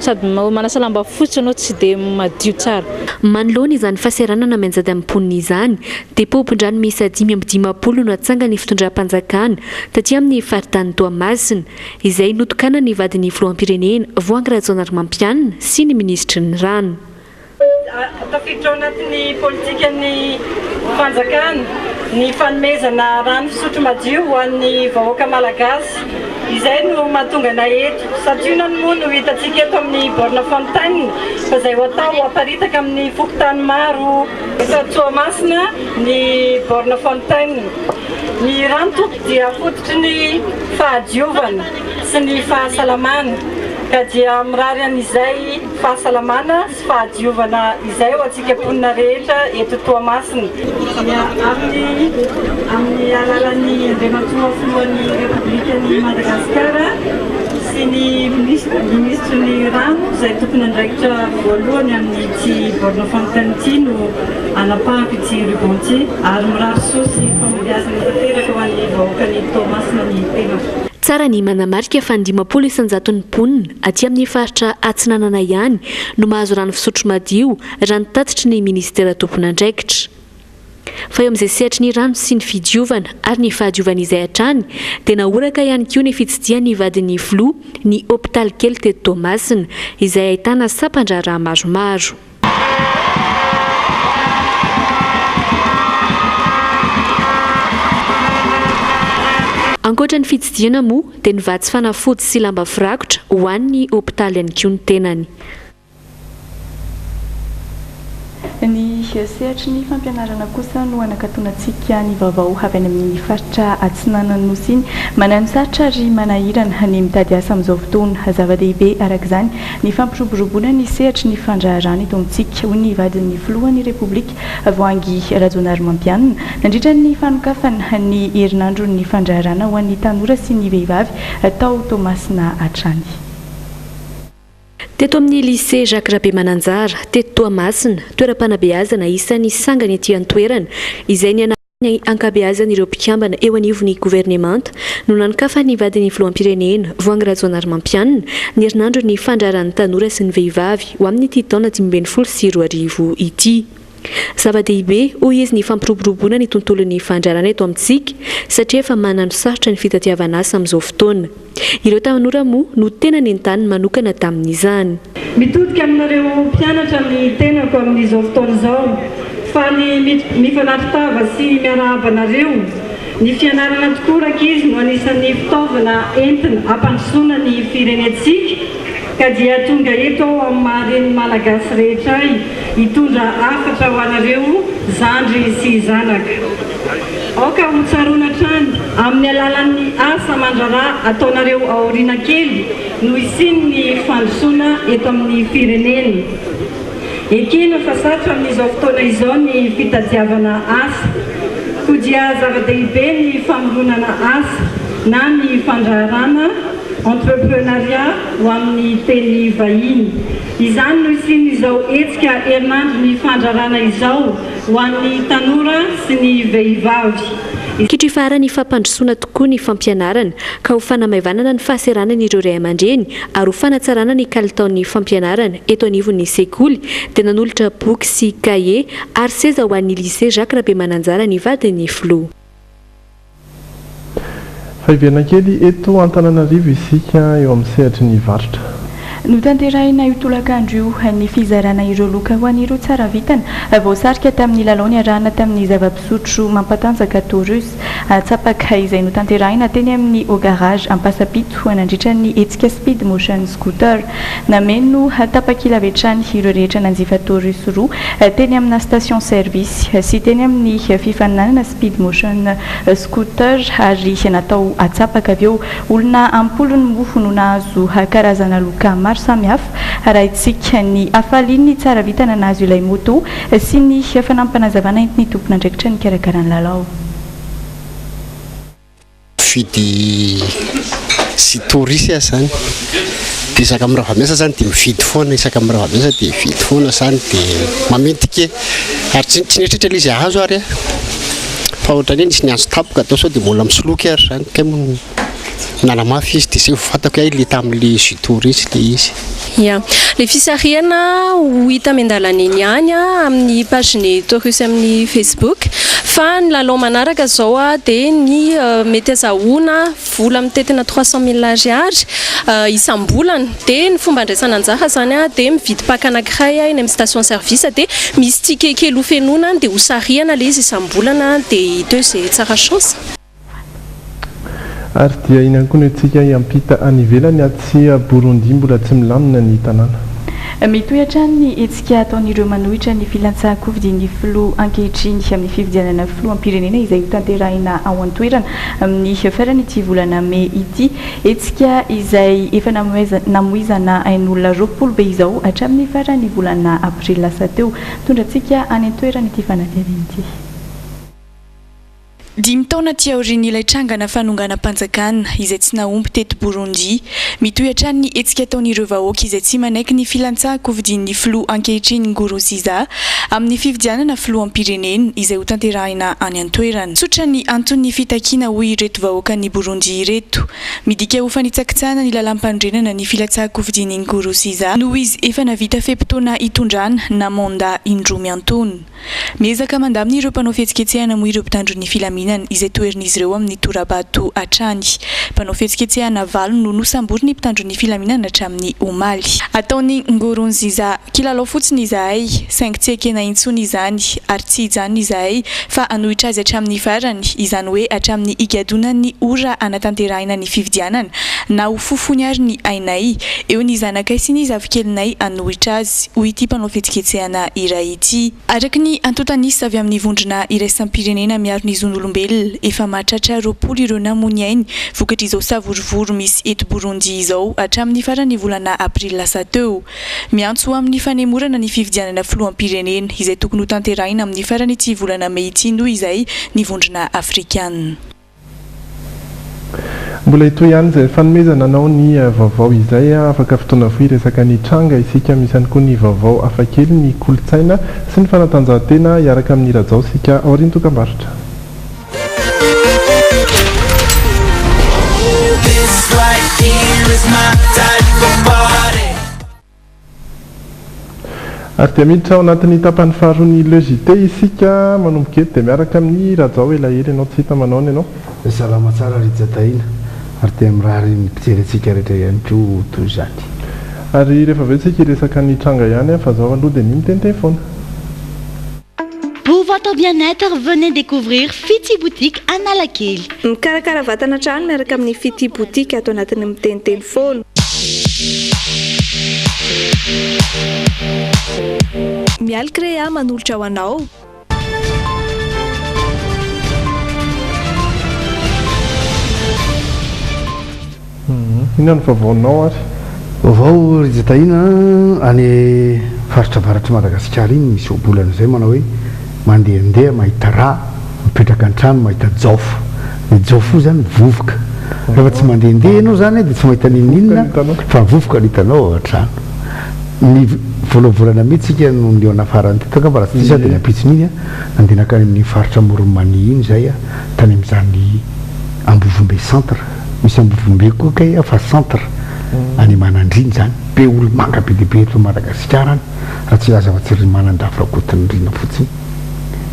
Sady manasa lamba fotsy ianao tsy dia madio tsara. Manoloana izany fahasahiranana mianjady amin'ny mponina izany dia paompin-drano miisa 55 no natsangan'ny fitondram-panjakana taty amin'ny faritanin'i Toamasina, izay notokanan'ny vadin'ny filoham-pirenena Voahangy Rajaonarimampianina sy ny minisitry ny rano. Tafiditra ao anatin'ny politikan'ny fanjakana ny fanomezana rano fisotro madio ho an'ny vahoaka malagasy. Izay no mahatonga anay eto. Santionany moa no hitantsika eto amin'ny borne fontaine fa izay ho atao ho aparitaka amin'ny fokontany maro eto Toamasina ny borne fontaine. Ny rano tompoko dia fototry ny fahadiovana sy ny fahasalamana ka dia mirary an'izay fahasalamana sy fahadiovana izay ho antsika mponina rehetra eto Toamasina. Dia amin'ny amin'ny alalan'ny Andriamatoa Filohan'ny Repoblikan'i Madagasikara sy ny Minisitry ny Rano izay tompon'andraikitra voalohany amin'ity borne fontaine ity no anapahako ity ruban ity ary mirary soa sy fahombiazana tanteraka ho an'ny vahoakan'i Toamasina ny tenako. Tsara ny manamarika fa ny 50 isan-jaton'ny mponina aty amin'ny faritra Atsinanana ihany no mahazo rano fisotro madio raha ny tatitry ny minisitera tompon'andraikitra. Fa eo amin'izay sehatry ny rano sy ny fidiovana ary ny fahadiovana izay hatrany dia nahoraka ihany koa ny fitsidihan'ny vadin'ny filoha ny hopitaly kely teto Toamasina izay ahitana sampan-draharaha maromaro. Ankoatra ny fitsidihana moa dia nivatsy fanafody sy lamba firakotra ho an'ny hopitaly ihany koa ny tenany. Ny sehatry ny fampianarana kosa no hanakatonantsika ny vaovao avy any amin'iny faritra atsinanan'ny Nosy iny. Mananosarotra ary manahirana ny mitady asa amin'izao fotoana. Zava-dehibe araka izany ny fampiroboroboana ny sehatry ny fandraharahana eto amintsika, hoy ny vadin'ny filohan'ny Repoblika, Voahangy Rajaonarimampianina, nandritra ny fanokafana ny herinandron'ny fandraharahana ho an'ny tanora sy ny vehivavy tao Toamasina hatrany. Teto amin'ny Lycée Jacques Rabemananjara, teto Toamasina, toeram-panabeazana isan'ny sangany ety an-toerana, izay nianaran'ny ankabeazan'ireo mpikambana eo anivon'ny governemanta, no nanokafan'ny vadin'ny filoham-pirenena, Voahangy Rajaonarimampianina, ny herinandron'ny fandraharan'ny tanora sy ny vehivavy ho amin'ity taona 2015 ity. Zava-dehibe, hoy izy, ny fampiroboroboana ny tontolon'ny fandraharana eto amintsika satria efa mananosarotra ny fitadiavana asa amin'izao fotoana. Ireo tanora moa no tena nentaniny manokana tamin'izany. Mitodika aminareo mpianatra ny tenako amin'izao fotoana izao. Faly mifanatri-tava sy miarahaba anareo. Ny fianarana tokoa rankizy no anisan'ny fitaovana entina hampandrosoana ny firenentsika ka dia tonga eto aho amin'ny maha renin'ny Malagasy rehetra ahy hitondra hafatra ho anareo zandry sy zanaka. Aoka ho tsaroana hatrany amin'ny alalan'ny asa aman-draharaha ataonareo aoriana kely no hisian'ny fandrosoana eto amin'ny firenena. Ekena fa sarotra amin'izao fotoana izao ny fitadiavana asa. Koa dia zava-dehibe ny famoronana asa na ny fandraharana, entrepreunariat ho amin'ny teny vahiny. Izany no hisian'izao hetsika herinandron'ny fandrarana izao ho an'ny tanora sy ny vehivavy. Kitro-ifaharan'ny fampandrosoana tokoa ny fampianarana ka ho fanamaivanana ny fahaseranan'ireo ray aman-dreny ary ho fanatsarana ny kalitaon'ny fampianarana eto anivon'ny sekoly dia nanolotra boky sy kahie ary seza ho an'ny Lycée Jacques Rabemananjara ny vadin'ny filoha. Fa hiverina kely eto Antananarivo isika eo amin'ny sehatry ny varotra. Notanterahina io tolakandro io ny fizarana ireo loka ho an'ireo tsara vintana voasarika tamin'ny lalao niarahana tamin'ny zava-pisotro mampatanjaka Taurus Atsapaka izay notanterahina teny amin'ny Au Garage Ampasapito nandritra ny hetsika Speed Motion Scooter. Nameno tapakila avy hatrany ireo rehetra nanjifa Taurus 2 teny amina station service sy teny amin'ny fifaninanana Speed Motion Scooter ary natao atsapaka avy eo. Olona am-polony moa no nahazo karazana loka maro samihafa. Arahintsika ny hafalian'ny tsara vintana nahazo ilay moto sy ny fanampinazavana entin'ny tompon'andraikitra nikarakara ny lalao. Mifidy sy touriste aho zany de isaka mirava miasa zany de mividy foana isaka mirava miasa de mividy foana zany de mameno ticket ary tsy tsy nieritreritra le izy hahazo ary aho fa ohatran'ny hoe nisy niantso tampoka atao sao de mbola misoloky ary zany kay moa nanamafy izy de zay vao fantako hoe hay le tamin'le jus touriste le izy. Ya. Le fisarihana ho hita miandalana eny ihany amin'ny page-n'ny Taurus amin'ny Facebook. Fa ny lalao manaraka izao dia ny mety azahoana vola mitentina 300 mille ariary isam-bolana. Dia ny fomba andraisana anjara izany dia mividy pack anankiray eny amin'ny station service dia misy ticket kely hofenoina dia hosarihana ilay izy isam-bolana dia hita eo izay tsara chance. Ary dia iny ihany koa no entintsika hiampita any ivelany atsy Burundi mbola tsy milamina ny tanàna. Mitohy hatrany ny hetsika ataon'ireo manohitra ny filantsahan-kofidian'ny filoha ankehitriny amin'ny fifidianana filoham-pirenena izay hotanterahina ao an-toerana amin'ny faran'ity volana mey ity. Hetsika izay efa namoizana ain'olona 20 be izao hatramin'ny faran'ny volana aprily lasa teo. Mitondra antsika any an-toerana ity fanadihadiana ity. Dimy taona aty aorian'ilay trangana fanonganam-panjakana izay tsy nahomby teto Burundi, mitohy hatrany ny hetsika ataon'ireo vahoaka izay tsy manaiky ny filantsahan-kofidian'ny filoha ankehitriny Nkurunziza amin'ny fifidianana filoham-pirenena izay hotanterahina any an-toerana. Tsotra ny anton'ny fitakiana hoy ireto vahoakan'i Burundi ireto. Midika ho fanitsakitsahana ny lalàmpanorenana ny filatsahan-kofidian'i Nkurunziza noho izy efa navita fe-potoana hitondrana na mandat indroa miantoana. Miezaka mandamina ireo mpanao fihetsiketsehana moa ireo mpitandro ny filaminana izay toherin'izy ireo amin'ny tora-bato hatrany. Mpanao fihetsiketsehana valo no nosamborin'ny mpitandro ny filaminana hatramin'ny omaly. Ataon'i Nkurunziza kilalao fotsiny izahay, saingy tsy ekena intsony izany ary tsy hijanona izahay fa hanohitra azy hatramin'ny farany, izany hoe hatramin'ny higadonan'ny ora hanatanterahina ny fifidianana na ho fofony ary ny ainay. Eo ny zanakay sy ny zafikelinay hanohitra azy, hoy ity mpanao fihetsiketsehana iray ity. Araka ny antontan'isa avy amin'ny vondrona iraisam-pirenena miaro ny zon'olombelona, efa mahatratra 20 ireo namoy ny ainy vokatr'izao savorovoro misy eto Burundi izao hatramin'ny faran'ny volana aprily lasa teo. Miantso ho amin'ny fanemorana ny fifidianana filoham-pirenena izay tokony hotanterahina amin'ny faran'ity volana mey ity noho izay ny vondrona afrikana. Mbola hitohy ihany izay fanomezana anao ny vaovao izay. Afaka fotoana fohy hiresaka ny tranga isika. Misy ihany koa ny vaovao hafakely, ny kolontsaina sy ny fanatanjahantena hiaraka amin'i Rajao isika aorian'ny dokambarotra. Ary dia miditra ao anatin'ny tapany faharoan'ny Le JT isika manomboka eto dia miaraka amin'i Rajao elaela ianao tsy hita manaona ianao. Salama tsara Rija Tahina ary dia mirary ny mpijery antsika rehetra ihany koa toy izany. Ary rehefa avy eo tsika hiresaka ny tranga ihany fa zao aloha dia ny miteniteny foana. Pour votre bien-être, venez découvrir Fitia Boutique Analakely. Mikarakara vatana hatrany miaraka amin'ny Fitia Boutique ato anatin'ny miteniteny foana. Mialy Créa manolotra ho anao. Inona no vaovaonao ary? Vaovao Rija Tahina a, any faritra avaratr'i Madagasikara iny misy ohabolana izay manao hoe mandehandeha mahita raha, mipetraka an-trano mahita jaofo. Ny jaofo io izany vovoka. Rehefa tsy mandehandeha ianao izany dia tsy mahita n'inon'inona fa vovoka no hitanao ao an-trano. Ny voaloha volana mey tsika no nihaona farany teto angamba raha tsy diso aho dia ny ampitson'iny nandeha nankany amin'iny faritra Amoron'i Mania iny izahay tany amin'izany Ambovombe centre. Misy Ambovombe koa kay fa centre any Manandriana izany. Be olomanga be dia be eto Madagasikara any raha tsy hilaza afa-tsy ry Manandafy Rakotonirina fotsiny.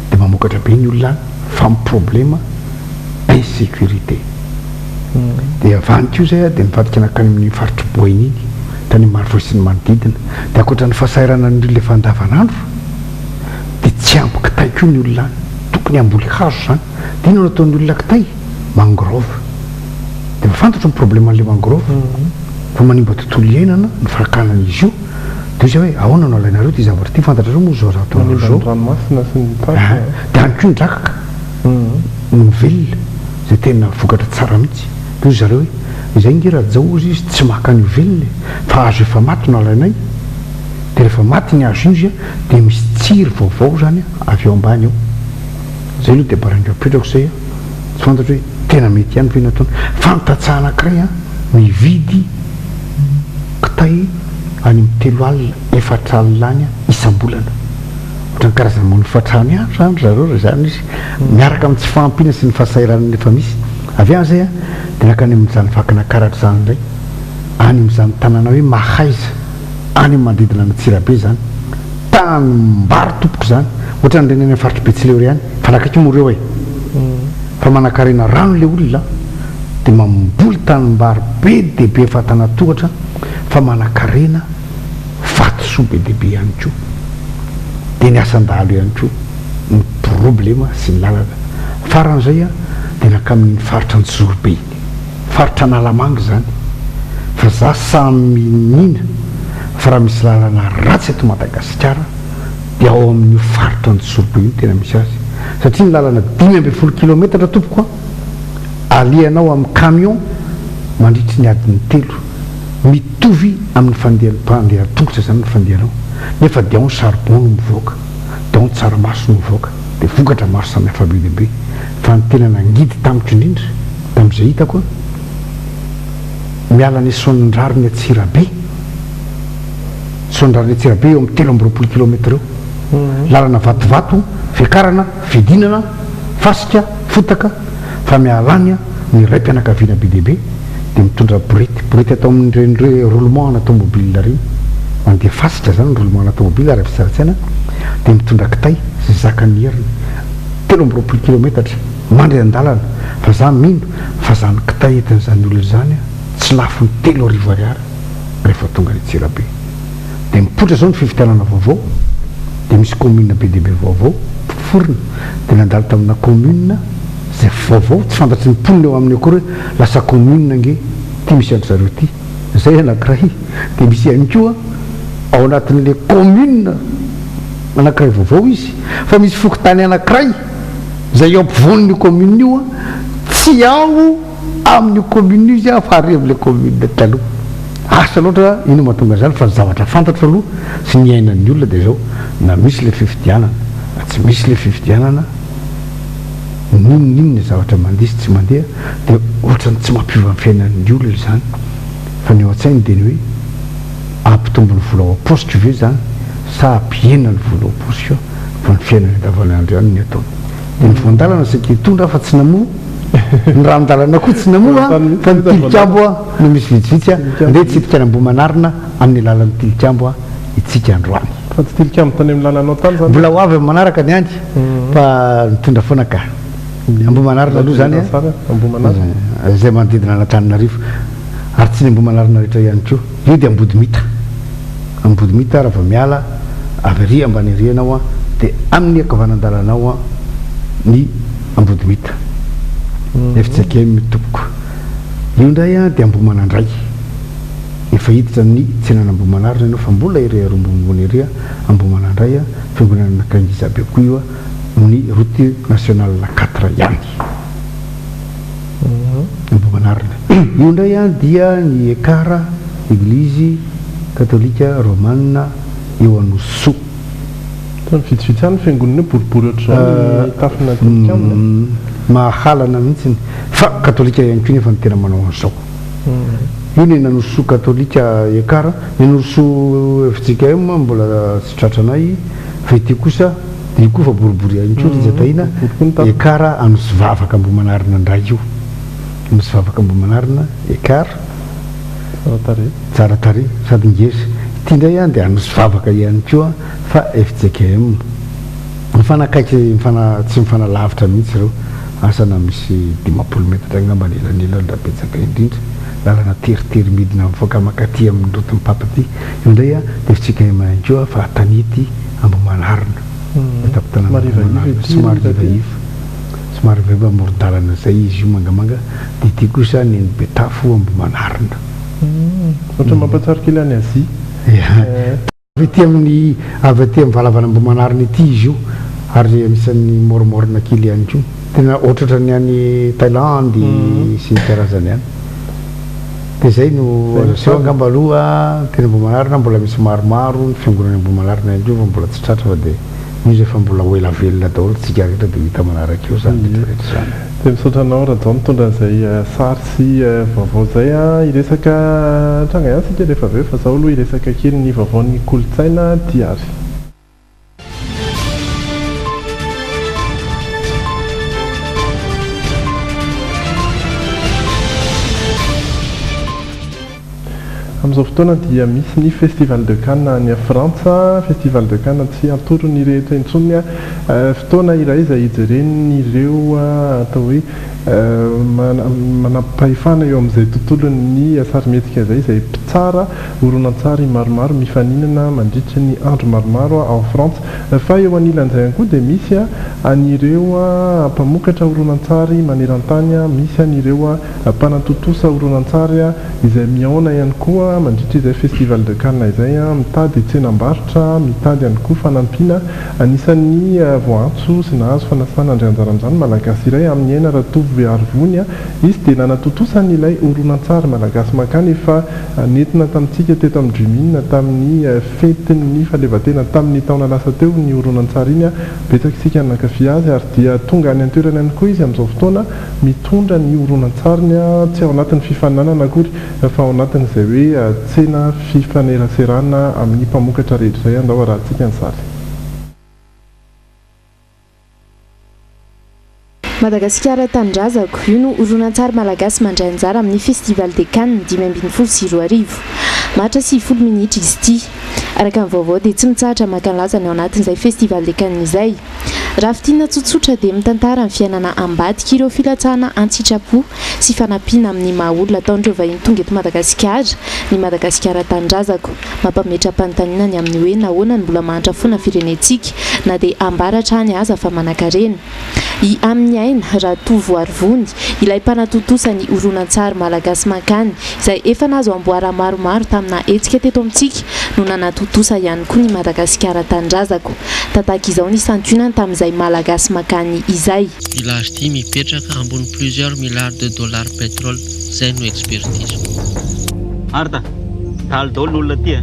Dia mamokatra be ny olona any fa ny problema insécurité. Dia avy any koa izay dia nivadika nankany amin'iny faritr'i Boeny iny, tany Marovoay sy ny manodidina. Dia ankoatra ny fahasahiranan'ny olona efa andavanandro dia tsy ampy kitay koa ny olona any. Tokony hamboly hazo izany. Dia inona no ataon'ny olona kitay? Mangrove. Dia efa fantatro ny problème an'ilay mangrove fa manimba tontolo iainana ny fakana an'izy io. Dia hoy izy hoe ahoana no alainareo ity zavatra ity, fantatrareo moa izao raha ataonareo Manimba izao. ny ranomasina sy ny tarika. Aha. Dia any koa ny drakaka no mivelona, izay tena vokatra tsara mihitsy. Dia hoy zareo hoe izay nge Rajao hozy izy tsy maka an'io velona e, fa hazo efa maty no alainay. Dia rehefa maty iny hazo iny izy dia misy tsiry vaovao izany avy eo ambany eo. Zay aloha dia baraingo apetrako zay a, tsy fantatro hoe tena mety ihany ve ny ataony, fa ny tantsaha anakiray a mividy kitay any amin'ny 30 40 any isam-bolana, ohatran'ny karazana manofa trano ihany zany ry zareo raha izany izy, miaraka amin'ny tsy fahampiana sy ny fahasahiranana efa misy, avy any zay a dia nankany amin'izany Vakinakaratra izany indray, any amin'izany tanàna hoe Mahaiza. Any amin'ny manodidina an'Antsirabe izany. Tanimbary tompoko izany. Ohatran'ireny any amin'ny faritr'i Betsileo ireny ihany. Fa nakaiky moa ireo e. Fa manankarena rano ilay olona dia mamboly tanimbary be dia be vatana tohatra fa manankarena vatosoa be dia be ihany koa. Dia ny asan-dahalo ihany koa ny problema sy ny lalana. Faran'izay dia nankamin'iny faritra Anjozorobe iny. Faritra Analamanga izany fa za samy mino fa raha misy lalana ratsy eto Madagasikara dia ao amin'io faritra Anjozorobe io no tena misy azy satria ny lalana 15 kilometatra tompoko a alehanao amin'ny camion mandritry ny adiny telo mitovy amin'ny fandehan'ny mpandeha an-tongotra izany ny fandehanao nefa dia ao ny charbon no mivoaka dia ao ny tsaramaso no mivoaka dia vokatra maro samihafa be dia be. Fa ny tena nangidy tamiko indrindra tamin'izay hitako an, miala any Soandrariny Antsirabe, Soandrariny Antsirabe eo amin'ny 23 kilomètre eo, lalana vatovato, fiakarana, fidinana, fasika, fotaka, fa miala any an, ny raim-pianakaviana be dia be dia mitondra borety, borety atao amin'ireny roulement ana tomobile ireny, mandeha fasika izany ny roulement ana tomobile raha vitsy ara-tsaina, dia mitondra kitay izay zakan'ny heriny. 23 kilometatra mandry an-dalana fa za mino fa zany kitay entin'izany olona izany tsy lafo ny 3000 ariary rehefa tonga any Antsirabe. Dia mipoitra zao ny fifidianana vaovao dia misy commune be dia be vaovao mpiforona dia nandalo tamina commune izay vaovao tsy fantatry ny mponina eo aminy akory hoe lasa commune ange ity misy an-dry zareo ity. Izay anankiray. Dia misy ihany koa ao anatin'ilay commune anankiray vaovao izy fa misy fokontany anankiray izay eo ampovoan'io commune io tsy ao amin'io commune io izy fa ary amin'ilay commune taloha. Asa loatra inona mahatonga an'izany fa ny zavatra fantatro aloha sy ny iainan'ny olona dia izao, na misy ilay fifidianana na tsy misy ilay fifidianana, n'inon'inona zavatra mandeha sy tsy mandeha dia ohatran'ny tsy mampiova ny fiainan'ny olona izany fa ny ao an-tsainy dia ny hoe hampitombo ny vola ao am-paosiko ve izany sa hampihena ny vola ao am-paosiko fa ny fiainany andavanandro ihany ny ataony. Dia ny voan-dalana saika hitondra fa tsy namoa, ny ranon-dalana koa tsy namoa fa ny tilikambo no misy vitsivitsy, andeha hitsidika an'Ambohimanarina amin'ny alalan'ny tilikambo itsika androany. Fa tsy tilikambo tany amin'ny lalanao tany izany? Mbola ho avy amin'ny manaraka ny any fa mitondra foana ka. Ambohimanarina aloha izany an, izay manodidina an'Antananarivo ary tsy ny Ambohimanarina rehetra ihany koa. Io dia Ambodimita. Ambodimita raha vao miala avy ary ambany ary ianao an, dia amin'ny ankavanandalanao an ny Ambodimita. FJKM tompoko. Io indray an dia Ambohimanandray. Efa hiditra ny tsenan'Ambohimanarina ianao fa mbola ery arombonimbony ery Ambohimanandray an, fiangonana anankiray ngeza be koa io an, ny route nationale 4 ihany. Ambohimanarina. Io indray an dia ny Ekar, Eglizy Katolika Romana eo Anosisoa. Ohatran'ny vitsivitsy ihany ny fiangonana eo, boribory ohatr'izao ny tafona tilikambo. Mahalana mihitsy fa katolika ihany koa nefa no tena manao an'izao. Io ny Anosisoa katolika Ekar, ny Anosisoa fjkm mbola tsy tratranay fa ity kosa dia io koa fa boribory ihany koa ry Jatahina, Ekar Anosivavaka Ambohimanarina indray io. Anosivavaka Ambohimanarina, Ekar. Tsara tarehy. Tsara tarehy sady ngeza. Ity indray an dia Anosivavaka ihany koa fa fjkm. Mifanakaiky, mifana, tsy mifanalavitra mihitsy ireo. Asa na misy 50 metatra angamba ny elanelany raha betsaka indrindra. Lalana teritery midina mivoaka mankaty amin'ny route-n'ny Papa ity. Io indray an dia fjkm ihany koa fa Tanety Ambohimanarina. Tampon-tanàna Ambohimanarina. Somary ivaiva. Somary ivaiva amoron-dalana izay izy io mangamanga. Dia ity kosa ny eny Betafo Ambohimanarina. Ohatran'ny mampahatsiaro kely any Azia. Avy aty amin'ny avy aty amin'ny valavan'Ambohimanarina ity izy io ary anisan'ny môrimôrina kely ihany koa. Tena ohatrohatran'ny any Thaïlande sy ny karazany any. Dia izay no azo aseho angamba aloha teny Ambohimanarina mbola misy maromaro ny fiangonana Ambohimanarina ihany koa fa mbola tsy tratra fa dia mino izay fa mbola ho ela velona daholo tsika rehetra dia ho hita manaraka eo izany rehetra rehetra izany. Dia misaotra anao Rajao nitondra an'izay sary sy vaovao izay a! Hiresaka tranga ihany isika rehefa avy eo fa izao aloha hiresaka kely ny vaovaon'ny kolontsaina Diary. Amin'izao fotoana dia misy ny Festival de Cannes any Frantsa, Festival de Cannes tsy antoron'ny rehetra intsony, fotoana iray izay hijeren'ireo atao hoe manampahefana eo amin'izay tontolon'ny sarimihetsika izay, izay mpitsara horonantsary maromaro mifaninana mandritry ny andro maromaro ao Frantsa. Fa eo anilan'izay ihany koa dia misy an'ireo mpamokatra horonantsary maneran-tany, misy an'ireo mpanatontosa horonantsary izay mihaona ihany koa mandritra izay Festival de Cannes izay, mitady tsenam-barotra, mitady ihany koa fanampiana. Anisan'ny voaantso sy nahazo fanasana handray anjara amin'izany ny Malagasy iray amin'ny Aina Ratovoarivony. Izy dia nanatontosa an'ilay horonantsary Malagasy Mankany efa nentina tamintsika teto amin'ny Dream'in tamin'ny fetin'ny fahaleovantena tamin'ny taona lasa teo ny horonantsary iny. Betsaka isika no nankafy azy ary dia tonga any an-toerana ihany koa izy amin'izao fotoana mitondra ny horonantsariny, tsy ao anatin'ny fifaninanana akory fa ao anatin'izay hoe tsena fifaneraserana amin'ny mpamokatra rehetra izay. Andao arahantsika ny sary. Madagasikara Tanindrazako, io no horonantsary malagasy mandray anjara amin'ny Festival des Cannes 2015. Maharitra 90 minitra izy ity. Araka ny vaovao dia tsy mitsahatra maka ny lazany ao anatin'izay Festival des Cannes izay. Raha fintinina tsotsotra dia mitantara ny fiainana ambadik'ireo filatsahana an-tsitrapo sy fanampiana amin'ny maha olona ataon'ireo vahiny tonga eto Madagasikara ny Madagasikara Tanindrazako. Mampametra-panontaniana ny amin'ny hoe nahoana no mbola mahantra foana firenentsika na dia ambara hatrany aza fa manankarena. I Aminiaina Ratovoarivony, ilay mpanatontosa ny horonantsary Malagasy Mankany, izay efa nahazo amboara maromaro tamina hetsika teto amintsika, no nanatontosa ihany koa ny Madagasikara Tanindrazako. Tataka izao ny santionany tamin'izay Malagasy Mankany izay. Village ty mipetraka ambony plusieurs milliards de dollars pétrole zay no expertise ko. Arda, dahalo daholo ny olona aty a!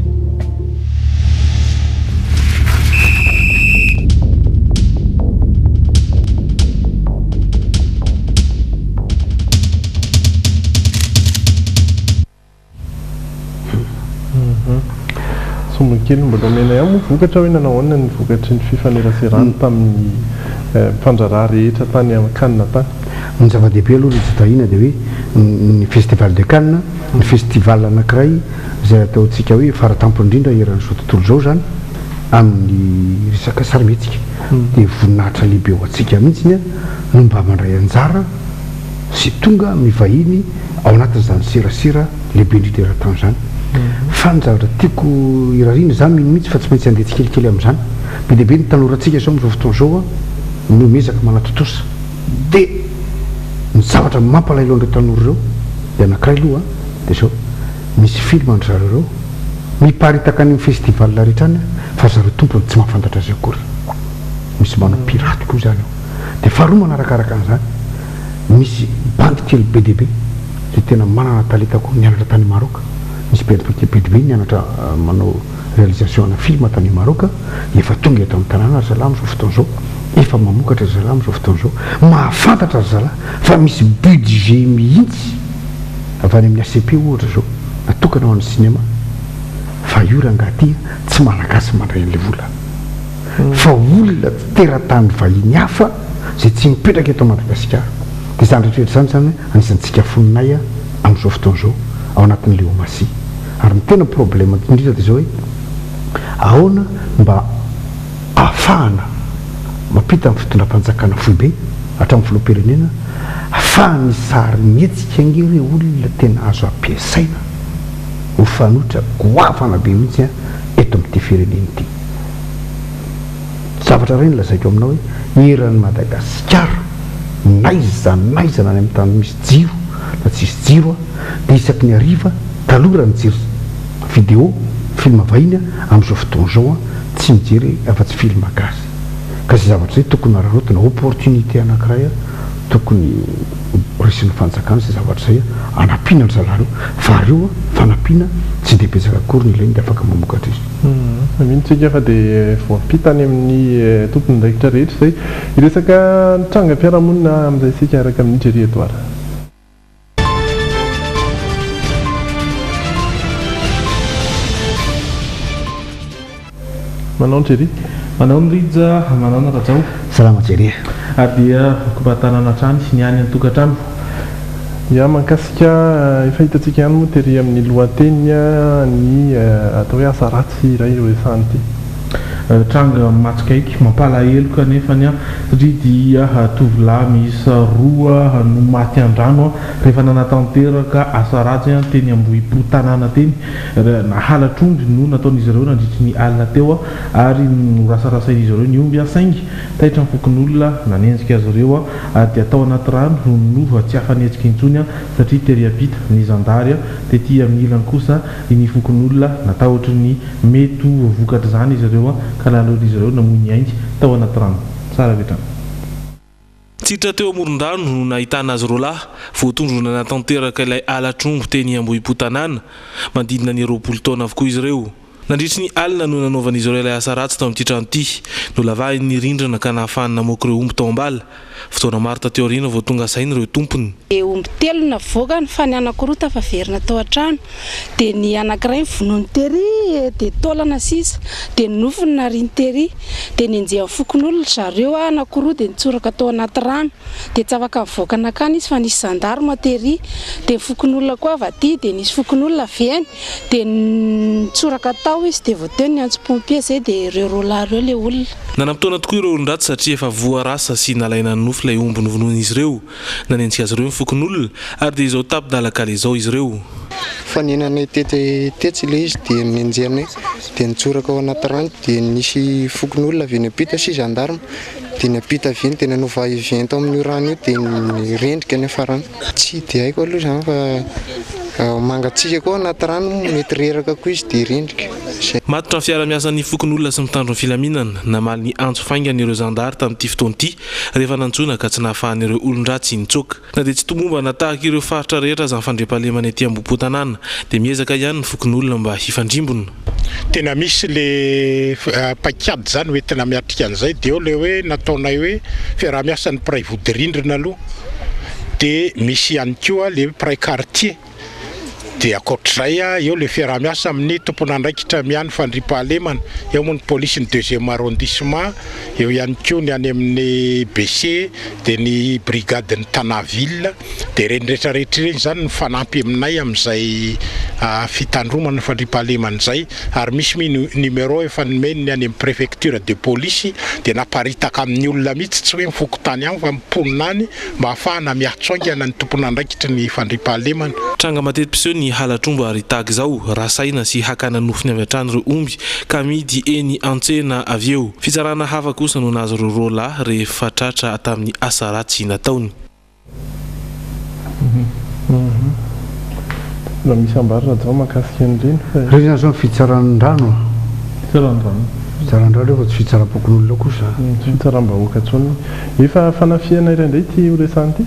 Sombiny kely mbola omena ihany moa vokatra hoe nanao ahoana ny vokatry ny fifaneraserany tamin'ny mpandraharaha rehetra tany Cannes tany. Ny zava-dehibe aloha ry Jodahina dia hoe ny festival de Cannes, ny festival anankiray izay ataontsika hoe faratampony indrindra eran'izao tontolo izao izany amin'ny resaka sarimihetsika dia voninahitra lehibe ho antsika mihitsy no mba mandray anjara sy tonga mivahiny ao anatin'izany serasera lehibe indrindra eran-tany izany. Fa ny zavatra tiako irariana, izaho mino mihitsy fa tsy maintsy handeha tsikelikely amin'izany. Be dia be ny tanorantsika izao amin'izao fotoana izao no miezaka manatontosa. Dia ny zavatra mampalahelo an'ireo tanora ireo dia anankiray aloha dia izao, misy film an-dry zareo ireo miparitaka any amin'ny festival rehetra any fa ry zareo tompony tsy mahafantatra azy akory. Misy manao piraty koa izany ao. Dia faharoa manarakaraka an'izany, misy bandy kely be dia be izay tena manana talenta koa nianatra tany Maroc, misy bandy kely be dia be nianatra manao réalisation ana film tany Maroc, efa tonga eto amin'ny tanàna ry zalahy amin'izao fotoana izao, efa mamokatra ry zalahy amin'izao fotoana izao, mahafantatra ry zalahy fa misy budget mihitsy avy any amin'ny ACP ohatra izao natokana ho an'ny cinéma, fa io rangahy ity tsy malagasy mandray an'ilay vola. fa olona teratany vahiny hafa izay tsy mipetraka eto Madagasikara. Dia izany rehetra rehetra izany izany anisan'ny tsikafoninay amin'izao fotoana izao ao anatin'ny Leomasia. Ary ny tena problème indrindra dia izao hoe ahoana mba ahafahana mampita amin'ny fitondram-panjakana foibe hatramin'ny filoham-pirenena fa ny sarimihetsika ange re olona tena azo ampiasaina ho fanoitra goavana be mihitsy eto amin'ity firenena ity. Zavatra iray no lazaiko aminao hoe eran'i Madagasikara n'aiza n'aiza na any amin'ny tany misy jiro na tsisy jiro dia isaky ny hariva taloha raha nijery vidéo film vahiny amin'izao fotoana izao tsy mijery afa-tsy film gasy ka izay zavatra izay tokony hararaotina opportunité anankiray tokony ho raisin'ny fanjakana izay zavatra izay hanampiana an-dry zalahy ireo fa ireo fanampiana tsy dia betsaka akory ny ilainy dia afaka mamokatra izy. Mino tsika fa dia voampita any amin'ny tompon'andraikitra rehetra izay. Hiresaka ny trangam-piarahamonina amin'izay isika araka amin'i Jerry Edouard. Manao ny Jerry. Manao ny Rija, manao ny Rajao. Salama Jerry. Ary dia koba-tanana hatrany ny any an-tokantrano. Ya, mahakasika efa hitantsika ihany moa tery amin'ny lohateny ny atao hoe asa ratsy iray io resahana ity. Tranga mahatsikaiky, mampalahelo kanefa ny satria dia tovolahy miisa roa no maty an-drano rehefa nanatanteraka asa ratsy teny Ambohipo tanàna teny. Halatr'omby no nataon'izy ireo nandritry ny alina teo ary norasarasain'izy ireo ny omby saingy taitra ny fokonolona nanenjika azy ireo ary dia tao anaty rano no tsy afa-nihetsika intsony satria tery am-pita ny zandary tety amin'ny ilany kosa ny fokonolona natahotry ny mety ho vokatr'izany izy ireo ka naleon'izy ireo namoy ny ainy tao anaty rano. Tsara avy hatrany. Tsitra teo amoron-drano no nahitana azy roalahy, voatondro nanatanteraka ilay halatr'omby teny Ambohipo tanàna. Manodidina ny 20 taona avokoa izy ireo. Nandritry ny alina no nanaovan'izy ireo ilay asa ratsy tao amin'ity trano ity. Nolavahiny ny rindrina ka nahafahany namoaka ireo omby tao am-bala. Fotoana maro taty aoriana vao tonga saina ireo tompony. Dia omby telo no navoakany fa ny anankiroa tafaverina tao an-trano. Dia ny anankiray novonoiny tery dia taolana sisa. Dia ny nofony nariany tery. Dia nenjehan'ny fokonolona ry zareo anankiroa dia nitsoraka tao anaty rano. Dia tsy afaka nivoaka nankany izy fa nisy zandarma tery. Dia ny fokonolona koa avy aty dia nisy fokonolona avy eny. Dia nitsoraka tao izy dia vao teo niantso pompier zay dia ireo roa lahy ireo le olona. Nanam-potoana tokoa ireo olon-dratsy satria efa voarasa sy nalaina ny nofo ilay omby novonoin'izy ireo. Nanenjika azy ireo ny fokonolona ary dia izao tapi-dalan-kaleha izao izy ireo. Fa nenanay tety tetsy ilay izy dia nenjehanay dia nitsoraka ao anaty rano dia nisy fokonolona avy eny ampita sy gendarme dia niampita avy eny dia nanao va et vient tao amin'io rano io dia nirendrika ny hafarana. Tsy dia haiko aloha izany fa mangatsiaka koa ao anaty rano mety reraka koa izy dia rendrika. Izay. Matotra ny fiara-miasan'ny fokonolona sy mitandro ny filaminana. Namaly ny antso faingana ireo zandary tamin'ity fotoana ity rehefa nantsoina ka tsy nahafahan'ireo olon-dratsy nitsoaka. Na dia tsy tomombana tahaka ireo faritra rehetra aza ny fandriampahalemana ety Ambohipo-tanàna dia miezaka ihany ny fokonolona mba hifandrimbona. Tena misy le paikady zany hoentina miatrika an'izay de eo le hoe nataonay hoe fiaraha-miasan'ny mpiray vodirindrina aloha de misy ihany koa le mpiray quartier de ankoatr'izay eo le fiaraha-miasa amin'ny tompon'andraikitra miahy ny fandriampahalemana, eo moa ny polisin'ny deuxième arrondissement, eo ihany koa ny any amin'ny BC de ny brigade-n'ny Tana ville. Dia ireny rehetra rehetra ireny izany mifanampy aminay amin'izay fitandromana ny fandriampahalemana izay ary misy moa numéro efa nomeny ny any amin'ny préfecture de police dia naparitaka amin'ny olona mihitsy tsy hoe ny fokontany ihany fa ny mponina any mba hahafahana miantso haingana ny tompon'andraikitry ny fandriampahalemana. Tranga mateti-piseho ny halatr'omby ary tahaka izao, rasaina sy hakana nofony avy hatrany ireo omby ka amidy eny an-tsena avy eo. Fitsarana hafa kosa no nahazo ireo roa lahy rehefa tratra tamin'ny asa ratsy nataony. Mba misy ambara Rajao mahakasika an'ireny fa. Ireny izany izao ny fitsaran-drano a. Fitsaran-drano. Fitsaran-drano io fa tsy fitsaram-pokonolona kosa. Tsy fitsaram-bahoaka intsony. Efa fanafihana iray indray ity horesahana ity.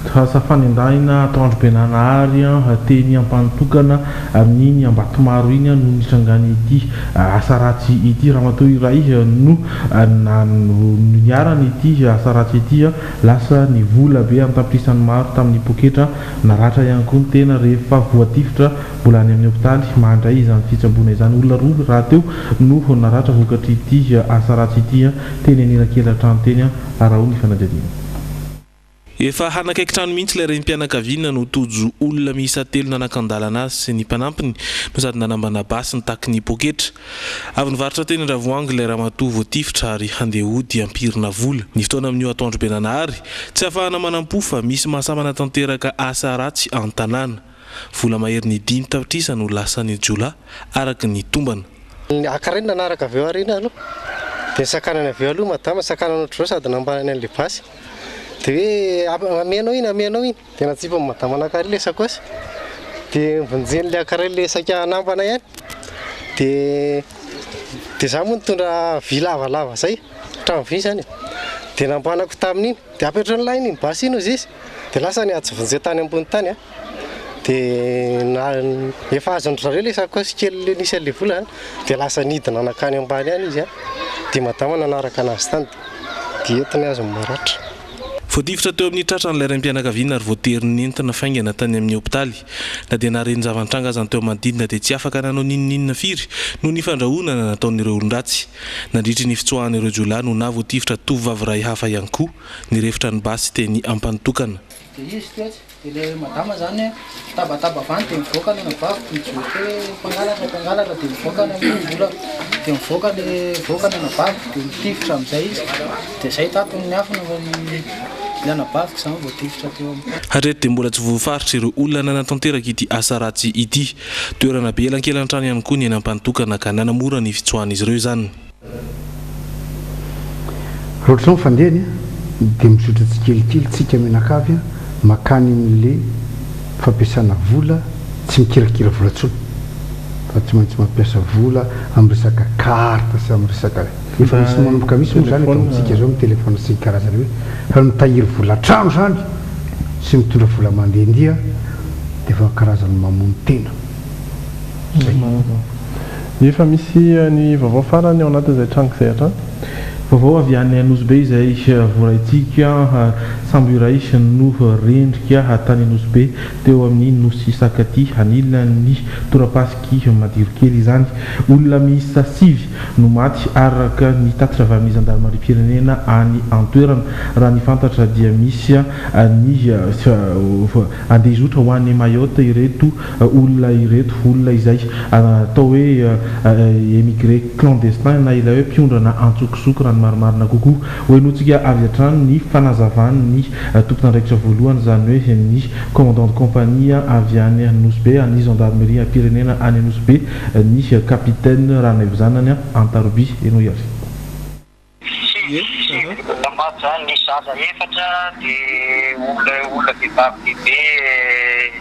Asa fanendahina atoandro be nanahary teny Ampanotokana amin'iny Ambatomaro iny no nitrangan'ity asa ratsy ity. Ramatoa iray no niharan'ity asa ratsy ity. Lasa ny vola be an-tapitrisany maro tamin'ny poketra, naratra ihany koa ny tena rehefa voatifitra, mbola any amin'ny hopitaly mandray izany fitsaboana izany. Olona roa rahateo no naratra vokatr'ity asa ratsy ity teny anelakelan-trano teny, araho ny fanadihadiana. Efa hanakaiky trano mihitsy ilay renim-pianakaviana no tojo olona miisa telo nanakan-dalana azy sy ny mpanampiny no sady nanambana basy nitaky ny poketra. Avy nivarotra teny Andravoahangy ilay ramatoa voatifitra ary handeha hody hampirina vola. Ny fotoana amin'io atoandro be nanahary, tsy ahafahana manam-po fa misy mahasahy manatanteraka asa ratsy an-tanàna. Vola maherin'ny dimy tapitrisa no lasan'ny jiolahy, araka ny tombana. Ankareny nanaraka avy eo aoriana aloha dia nisakanany avy eo aloha madama, nisakanany ohatr'izao sady nambanany an'ilay basy dia hoe amianao iny, amianao iny. Dia natsipin'i madama anankiray ilay sakaosy, dia novonjen'ilay anankiray ilay saika hanambana ihany, dia dia izaho moa nitondra vy lavalava izay, trano vy izany e, dia nambanako tamin'iny, dia apetraho iny iny basy iny hozy izy, dia lasa niantso vonjeo tany ambony tany an, dia na efa azon-dry zareo ilay sakaosy kely nisy an'ilay vola an, dia lasa nidina nankany ambany any izy an, dia madama nanaraka an'azy tany, dia entiny azy ny maratra. Voatifitra teo amin'ny tratran'ilay raim-pianakaviana ary voatery nentina faingana tany amin'ny hopitaly. Na dia nahare ny zava-nitranga aza ny teo manodidina dia tsy afaka nanao n'inon'inona firy noho ny fandrahonana nataon'ireo olon-dratsy. Nandritry ny fitsoahan'ireo jiolahy no nahavoatifitra tovovavy iray hafa ihany koa nirefotra ny basy teny Ampanotokana. Dia izy tetsy. Dia ilay madama zany mitabataba avy any dia mivoaka ny anabaviko mijoro teo hoe mpangalatra mpangalatra dia mivoaka ny amin'io mbola dia mivoaka le mivoaka ny anabaviko dia mitifitra amin'izay izy dia zay tato ny niafina fa ny ilay anabaviko zany voatifitra teo amin'ny Hatreto dia mbola tsy voafaritra ireo olona nanatanteraka ity asa ratsy ity. Toerana be elankelan-trano ihany koa ny eny Ampanotokana ka nanamora ny fitsoahan'izy ireo izany. Raha ohatr'izao ny fandehany dia mizotra tsikelikely tsika mianakavy makany amin'le fampiasana vola tsy mikirakira vola intsony fa tsy maintsy mampiasa vola amin'ny resaka carte sy amin'ny resaka efa misy manomboka misy moa izany eto amintsika izao amin'ny téléphone sy ny karazany hoe fa ny mitahiry vola an-trano izany sy mitondra vola mandehandeha dia efa karazany mamono tena. Zay. Efa misy ny vaovao farany ao anatin'izay tranga izay hatrany. Vaovao avy any Anosibe izay voaraintsika, sambo iray no rendrika tany Anosibe teo amin'ny Nosy Sakatia, anilan'ny torapasik'i Madirokely izany. Olona miisa sivy no maty araka ny tatitra avy amin'ny zandarimariam-pirenena any an-toerana. Raha ny fantatra dia misy ny andeha hizotra ho any Mayotte ireto olona ireto, olona izay atao hoe émigré clandestin na ilay hoe mpiondrana antsokosoko raha ny marimarina kokoa. Hohenointsika avy hatrany ny fanazavan'ny tompon'andraikitra voalohany, izany hoe ny commandant de compagnie avy any Nosy Be, an'ny zandarimeriam-pirenena any Nosy Be, ny capitaine Ranaivozanany Antaroby. Henoy ary. Sivy, sivy olona maty zany, nisy zaza efatra de olona olona vehivavy bebe dimy.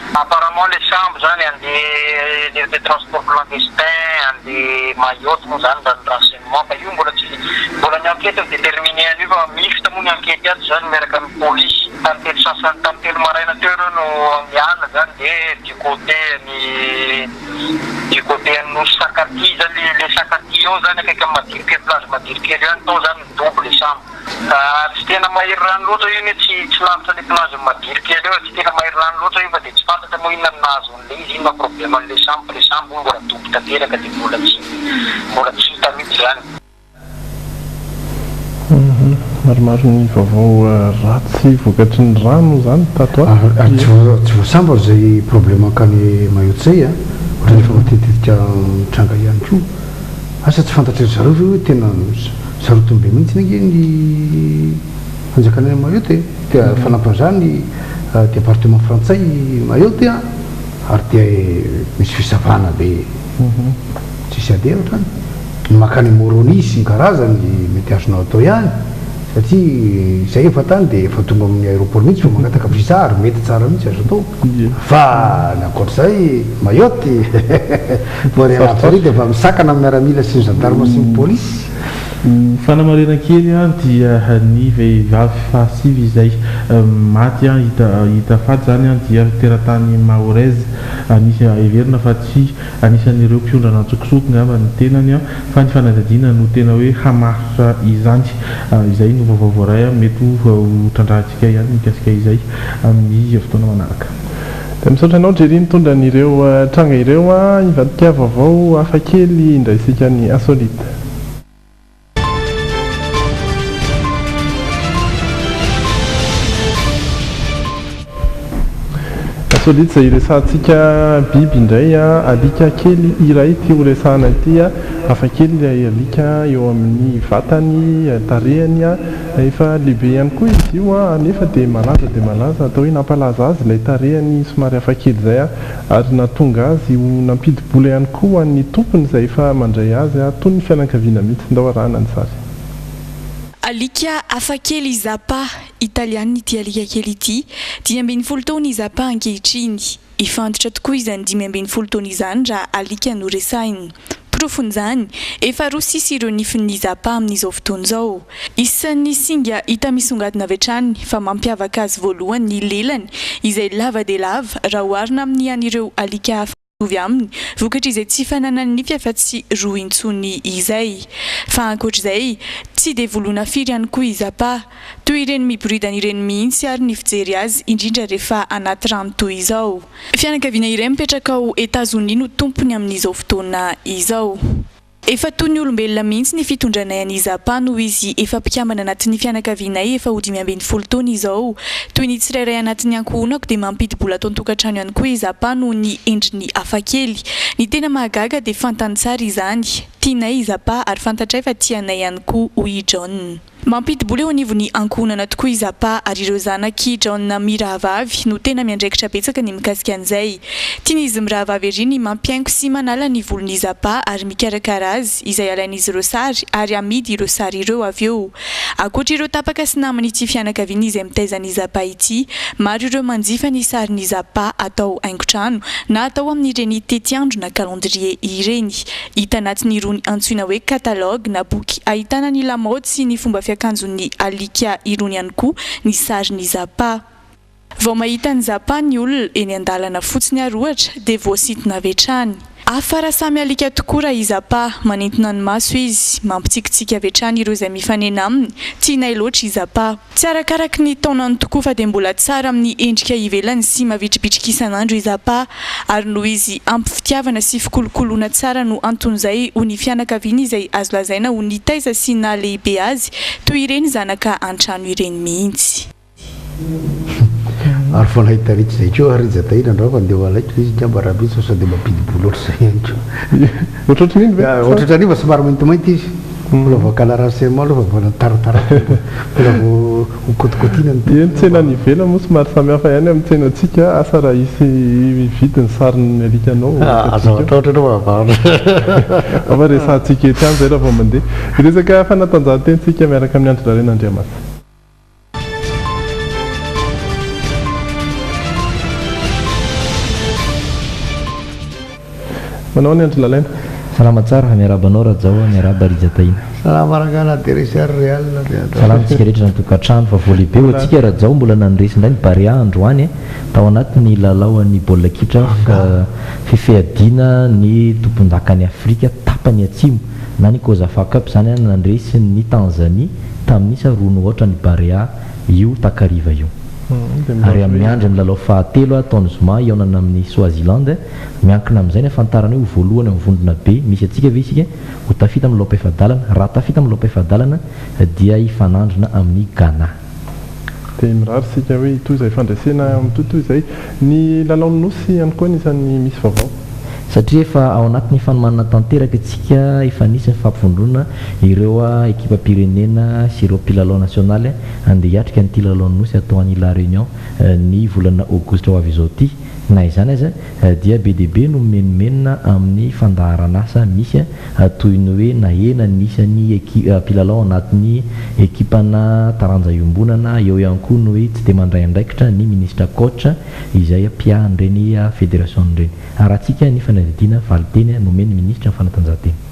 Apparemment le sambo zany andeha le de transport clandestin andeha Mayotte moa zany raha ny renseignement fa io mbola tsy mbola ny enquete no determiner an'io fa mixte moa ny enquete ato zany miaraka amin'ny polisy. Tamin'ny telo sasany tamin'ny telo maraina teo ireo no niala zany de du côté ny Du côté an'i Nosy Sakatia zany, le Sakatia eo zany akaiky an'i Madirokely, plage Madirokely eo ihany, tao zany midobo le sambo. Tsy tena mahery rano loatra io anie, tsy tsy lavitra le plage Madirokely eo e, tsy tena mahery rano loatra io fa de tsy fantatra moa inona no nahazo an'le izy, inona problème an'le sambo fa le sambo moa mbola dobo tanteraka de mbola tsy mbola tsy hita mihitsy zany. Maromaro ny vaovao ratsy vokatry ny rano izany tato ato. Ary tsy vao tsy vao sambany izay problème mankany Mayotte izay a! Ohatran'ny efa matetitetika mitranga ihany koa. Asa tsy fantatry ry zareo ve hoe tena sarotiny be mihitsy ange ny fanjakana any Mayotte e! Dia fanampin'izany département frantsay i Mayotte a! Ary dia misy fisavana be tsisy ady hevitra any. Ny mankany Moroni sy ny karazany mety azonao atao ihany satria izay efa tany dia efa tonga amin'ny aéroport mihitsy vao mangataka visa ary mety tsara mihitsy azo atao fa ny ankoatr'izay Mayotte vao re lavitra ary dia efa misakana ny miaramila sy ny gendarme sy ny polisy. Fanamarihana kely dia ny vehivavy fahasivy izay maty hita faty izany dia teratany Mahoraise, nisy heverina fa tsy Anisan'ireo mpiondrana an-tsokosoko ngamba ny tenany fa ny fanadihadiana no tena hoe hamaritra izany. Izay no vaovao voaray mety ho trandrahantsika ihany mikasika izay amin'ny fotoana manaraka. Dia misaotra anao Jerry nitondra an'ireo tranga ireo. Hivadika vaovao hafa kely indray isika ny insolite. Insolite izay iresahantsika biby indray, alika kely iray ity horesahana ity, hafakely ilay alika eo amin'ny vatany, tarehiny, efa lehibe ihany koa izy io nefa dia malaza dia malaza, atao hoe nampalaza azy ilay tarehiny somary hafakely izay. Ary nahatonga azy ho nampidi-bola ihany koa ho an'ny tompony izay efa mandray azy toy ny fianankaviana mihitsy. Ndao arahana ny sary. Alika hafakely i Zappa, Italiana ity alika kely ity. 15 taona i Zappa ankehitriny. Efa antitra tokoa izany 15 taona izany raha alika no resahina. Porofon'izany, efa roa sisa ireo nifin'ny Zappa amin'izao fotoana izao. Isan'ny singa hita misongadina avy hatrany fa mampiavaka azy voalohany ny lelany izay lava dia lava raha oharina amin'ny an'ireo alika hafa mitovy aminy vokatr'izay tsy fananany nify afa-tsy roa intsony izay. Fa ankoatr'izay, tsy dia voloina firy ihany koa i Zappa. Toy ireny miboridana ireny mihitsy ary ny fijery azy indrindra rehefa anaty rano toy izao. Fianakaviana iray mipetraka ao Etazonia no tompony amin'izao fotoana izao. Efa toy ny olombelona mihitsy ny fitondranay an'i Zappa noho izy efa mpikambana anatin'ny fianakavianay efa ho 15 taona izao. Toy ny tsirairay anatin'ny ankohonako dia mampidi-bola ato an-tokantrano ihany koa i Zappa noho ny endriny hafakely. Ny tena mahagaga dia fantany tsara izany. Tianay i Zappa ary fantatray fa tia anay ihany koa, hoy i John. Mampidi-bola eo anivon'ny ankohonana tokoa i Zappa ary ireo zanak'i John mirahavavy no tena miandraikitra betsaka ny mikasika an'izay. Tian'izy mirahavavy ery ny mampihaingo sy manala ny volon'i Zappa ary mikarakara azy izay alain'izy ireo sary ary amidy ireo sary ireo avy eo. Ankoatra ireo tapaka sy naman'ity fianakaviana izay mitaiza an'i Zappa ity, maro ireo manjifa ny sarin'i Zappa atao haingon-trano na atao amin'ireny tetiandro na calendrier ireny. Hita anatin'irony antsoina hoe catalogue na boky ahitana ny lamaody sy ny fomba fiakanjon'ny alika irony ihany koa ny sarin'i Zappa. Vao mahita an'i Zappa ny olona eny an-dalana fotsiny ary ohatra dia voasintona avy hatrany. Hafa raha samy alika tokoa raha i Zappa, manintona ny maso izy, mampitsikitsiky avy hatrany ireo izay mifanena aminy, tianay loatra i Zappa. Tsy arakaraky ny taonany tokoa fa dia mbola tsara amin'ny endrika ivelany sy mavitribitrika isan'andro i Zappa ary noho izy ampy fitiavana sy fikolokoloana tsara no anton'izay ho ny fianakaviany izay azo lazaina ho nitaiza sy nahalehibe azy toy ireny zanaka an-trano ireny mihitsy. Ary vao nahita ritra izay koa ary Rija Tahiry androany fa ndeha ho alaiko ilay izy angamba rahampitso sao dia mampidi-bola ohatr'izay ihany koa. Ohatrohatran'iny ve? Ohatrohatran'iny fa somary maintimainty izy. Mbola vao hakana renseignement aloha fa mbola taratarako mbola vao ho kotikotiana ny Eny tsena any ivelany moa somary samihafa ihany amin'ny tsenantsika, asa raha hisy hividy ny sarin'ny alikanao Ah, aza matahotra ianao fa Ao fa resahantsika etsy ihany izay raha vao mandeha. Hiresaka fanatanjahantena isika miaraka amin'i Andry Lalaina Andriamasy. Manao ny Andry Lalaina. Salama tsara, miarahaba anao Rajao a, miarahaba Rija Tahiana. Salama rangahy na dia resy ary Real dia atao. Salama tsika rehetra any tokantrano fa vao lehibe ho antsika Rajao mbola nandresy indray ny Barea androany tao anatin'ny lalao an'ny baolina kitra fifehadiana ny tompondakan'i Afrika tapany atsimo na ny Cosafa Cup izany nandresy ny Tanzanie tamin'ny isa roa no aotra ny Barea io takariva io. Ary miandry ny lalao fahatelo atao ny zoma hihaonana amin'i Swaziland. Miankina amin'izay ny hahafantarana hoe ho voalohany amin'ny vondrona B misy antsika ve isika, ho tafita amin'ny laom-pahefa-dalana. Raha tafita amin'ny laom-pahefa-dalana dia hifanandrina amin'i Ghana. Dia mirary isika hoe hitohy izay fandresena mitohitohy izay. Ny lalaon'ny Nosy ihany koa anisan'ny misy vaovao. Satria efa ao anatin'ny fanomanana tanteraka isika, efa nisy ny fampivondronana ireo ekipam-pirenena sy ireo mpilalao nasionaly handeha hiatrika an'ity lalaon'ny Nosy hatao any La Réunion ny volana aogositra ho avy izao ity. Na izany aza dia be dia be no mimenomenona amin'ny fandaharan'asa misy toy ny hoe nahena ny isan'ny mpilalao anatin'ny ekipana taranja iombonana, eo ihany koa ny hoe tsy dia mandray andraikitra ny minisitra coach izay mpiahy an'ireny federasiona ireny. Arahantsika ny fanadihadiana valinteny nomen'ny minisitry ny fanatanjahantena.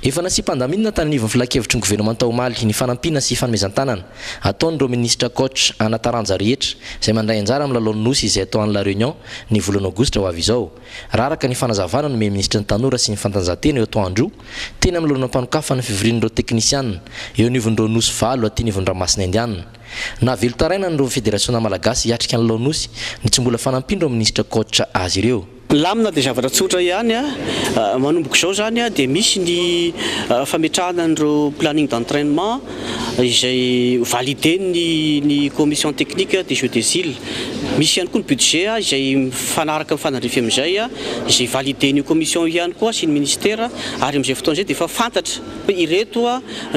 Efa nasiam-pandaminana tany anivon'ny filankevitry ny governemanta omaly ny fanampiana sy fanomezan-tanana ataon'ireo minisitra coach ana taranja rehetra izay mandray anjara amin'ny lalaon'ny Nosy izay atao any La Réunion ny volana aogositra ho avy izao. Raha araka ny fanazavana nomen'ny minisitry ny Tanora sy ny Fantanjahantena eo Toandro teny amin'ny lanonam-panokafana ny fivorian'ireo teknisianina eo anivon'ireo Nosy valo aty anivon'ny ranomasina Indianina. Nahavelon-taraina an'ireo federasiona malagasy hiatrika ny lalao Nosy ny tsy mbola fanampian'ireo minisitra coach azy ireo. Ny lamina dia zavatra tsotra ihany, manomboka izao izany dia misy ny fametrahana an'ireo planning d'entrainement izay valider-n'ny ny commission technique des Jeux des Iles. Misy ihany koa ny budget izay mifanaraka mifanandrify amin'izay izay valider-n'io commission io ihany koa sy ny ministera ary amin'izay fotoana izay dia efa fantatra hoe ireto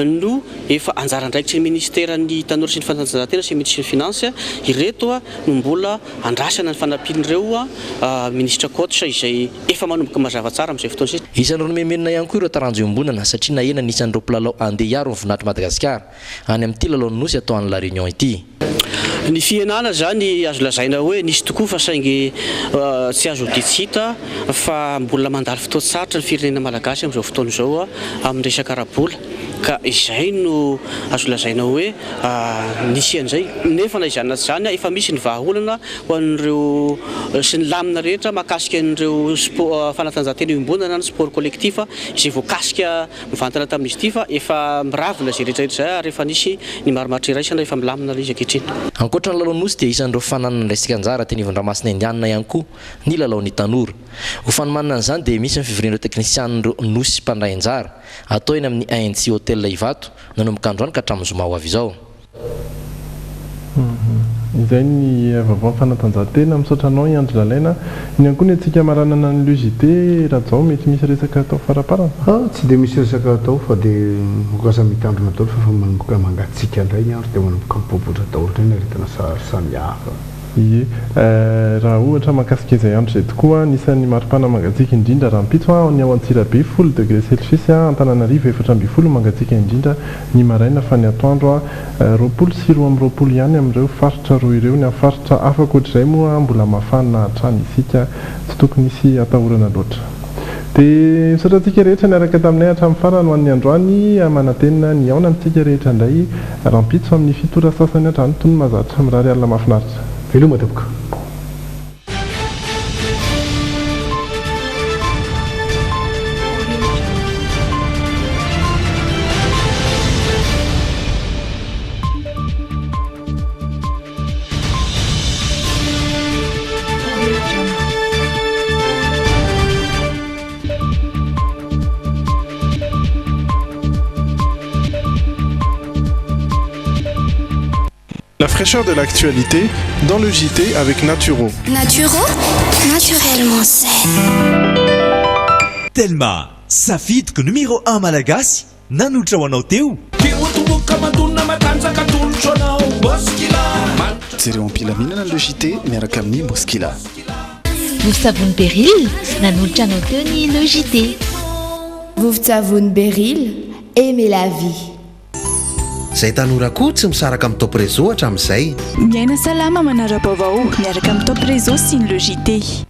no efa anjara andraikitry ny ministeran'ny tanora sy ny fanatanjahantena sy ny minisitry ny finance, ireto no mbola Andrasana ny fanampian'ireo minisitra coach izay efa manomboka mazava tsara amin'izay fotoana izay. Isan'ireo nomenomenona ihany koa ireo taranja iombonana satria nahena ny isan'ireo mpilalao handeha hiaro ny voninahitr'i Madagasikara any amin'ity lalaon'ny Nosy atao any La Réunion ity. Ny fihenana izany azo lazaina hoe nisy tokoa fa saingy tsy azo odian-tsy hita fa mbola mandalo fotoan-tsarotra ny firenena malagasy amin'izao fotoana izao amin'ny resaka ara-bola. Ka izay no azo lazaina hoe nisy an'izay. Nefa na izany na tsy izany, efa misy ny vahaolana ho an'ireo sy ny lamina rehetra mahakasika an'ireo fanatanjahantena iombonana na sport collectif izay voakasika mivantana tamin'izy ity fa efa miravona izay rehetra rehetra izay ary efa nisy ny marimaritra iraisana efa milamina ilay izy ankehitriny. Ankoatra ny lalao Nosy dia isan'ireo fananana andraisika anjara teny ivon-dranomasina Indianina ihany koa ny lalaon'ny tanora. Ho fanomanana an'izany dia misy ny fivorian'ireo teknisianin'ireo Nosy mpandray anjara, atao eny amin'ny ANC Hotel Ivato, nanomboka androany ka hatramin'ny zoma ho avy izao. Izay ny vaovao fanatanjahantena. Misaotra anao i Andry Lalaina. Iny ihany koa ny antsika hamaranana ny Le JT. Rajao, mety misy resaka atao faraparany? Tsy dia misy resaka atao fa dia lasa mitandrina daholo fa efa manomboka mangatsiaka indray ny andro dia manomboka mipoapoatra daholo indray ny aretina samihafa. Ie. Raha ohatra mahakasika izay andro izay tokoa, anisan'ny maripana mangatsiaka indrindra rahampitso ny ao Antsirabe, folo degré celsius, Antananarivo 14 mangatsiaka indrindra ny maraina fa ny atoandro 22 ihany amin'ireo faritra roa ireo. Ny amin'ny faritra hafa ankoatr'izay moa mbola mafana hatrany isika, tsy tokony hisy atahorana loatra. Dia misaotra antsika rehetra niaraka taminay hatramin'ny farany ho an'ny androany, manantena ny hihaona amintsika rehetra indray rahampitso amin'ny fito ora sasany hatrany toy ny mahazatra. Mirary alina mahafinaritra. Veloma tompoko. La fraîcheur de l'actualité dans le JT avec Naturo. Naturo, naturellement sain. Telma, safidiko numéro un malagasy nanolotra ho anao teo. Jereo am-pilaminana le JT miaraka amin'ny Moskila. Vovon-tsavony Beryl, nanolotra anao teo ny Le JT. Vovon-tsavony Beryl, aimez la vie. Izay tanora koa tsy misaraka amin'ny Top Réseau hatramin'izay. Miaina salama manara-baovao miaraka amin'ny Top Réseau sy ny Le JT.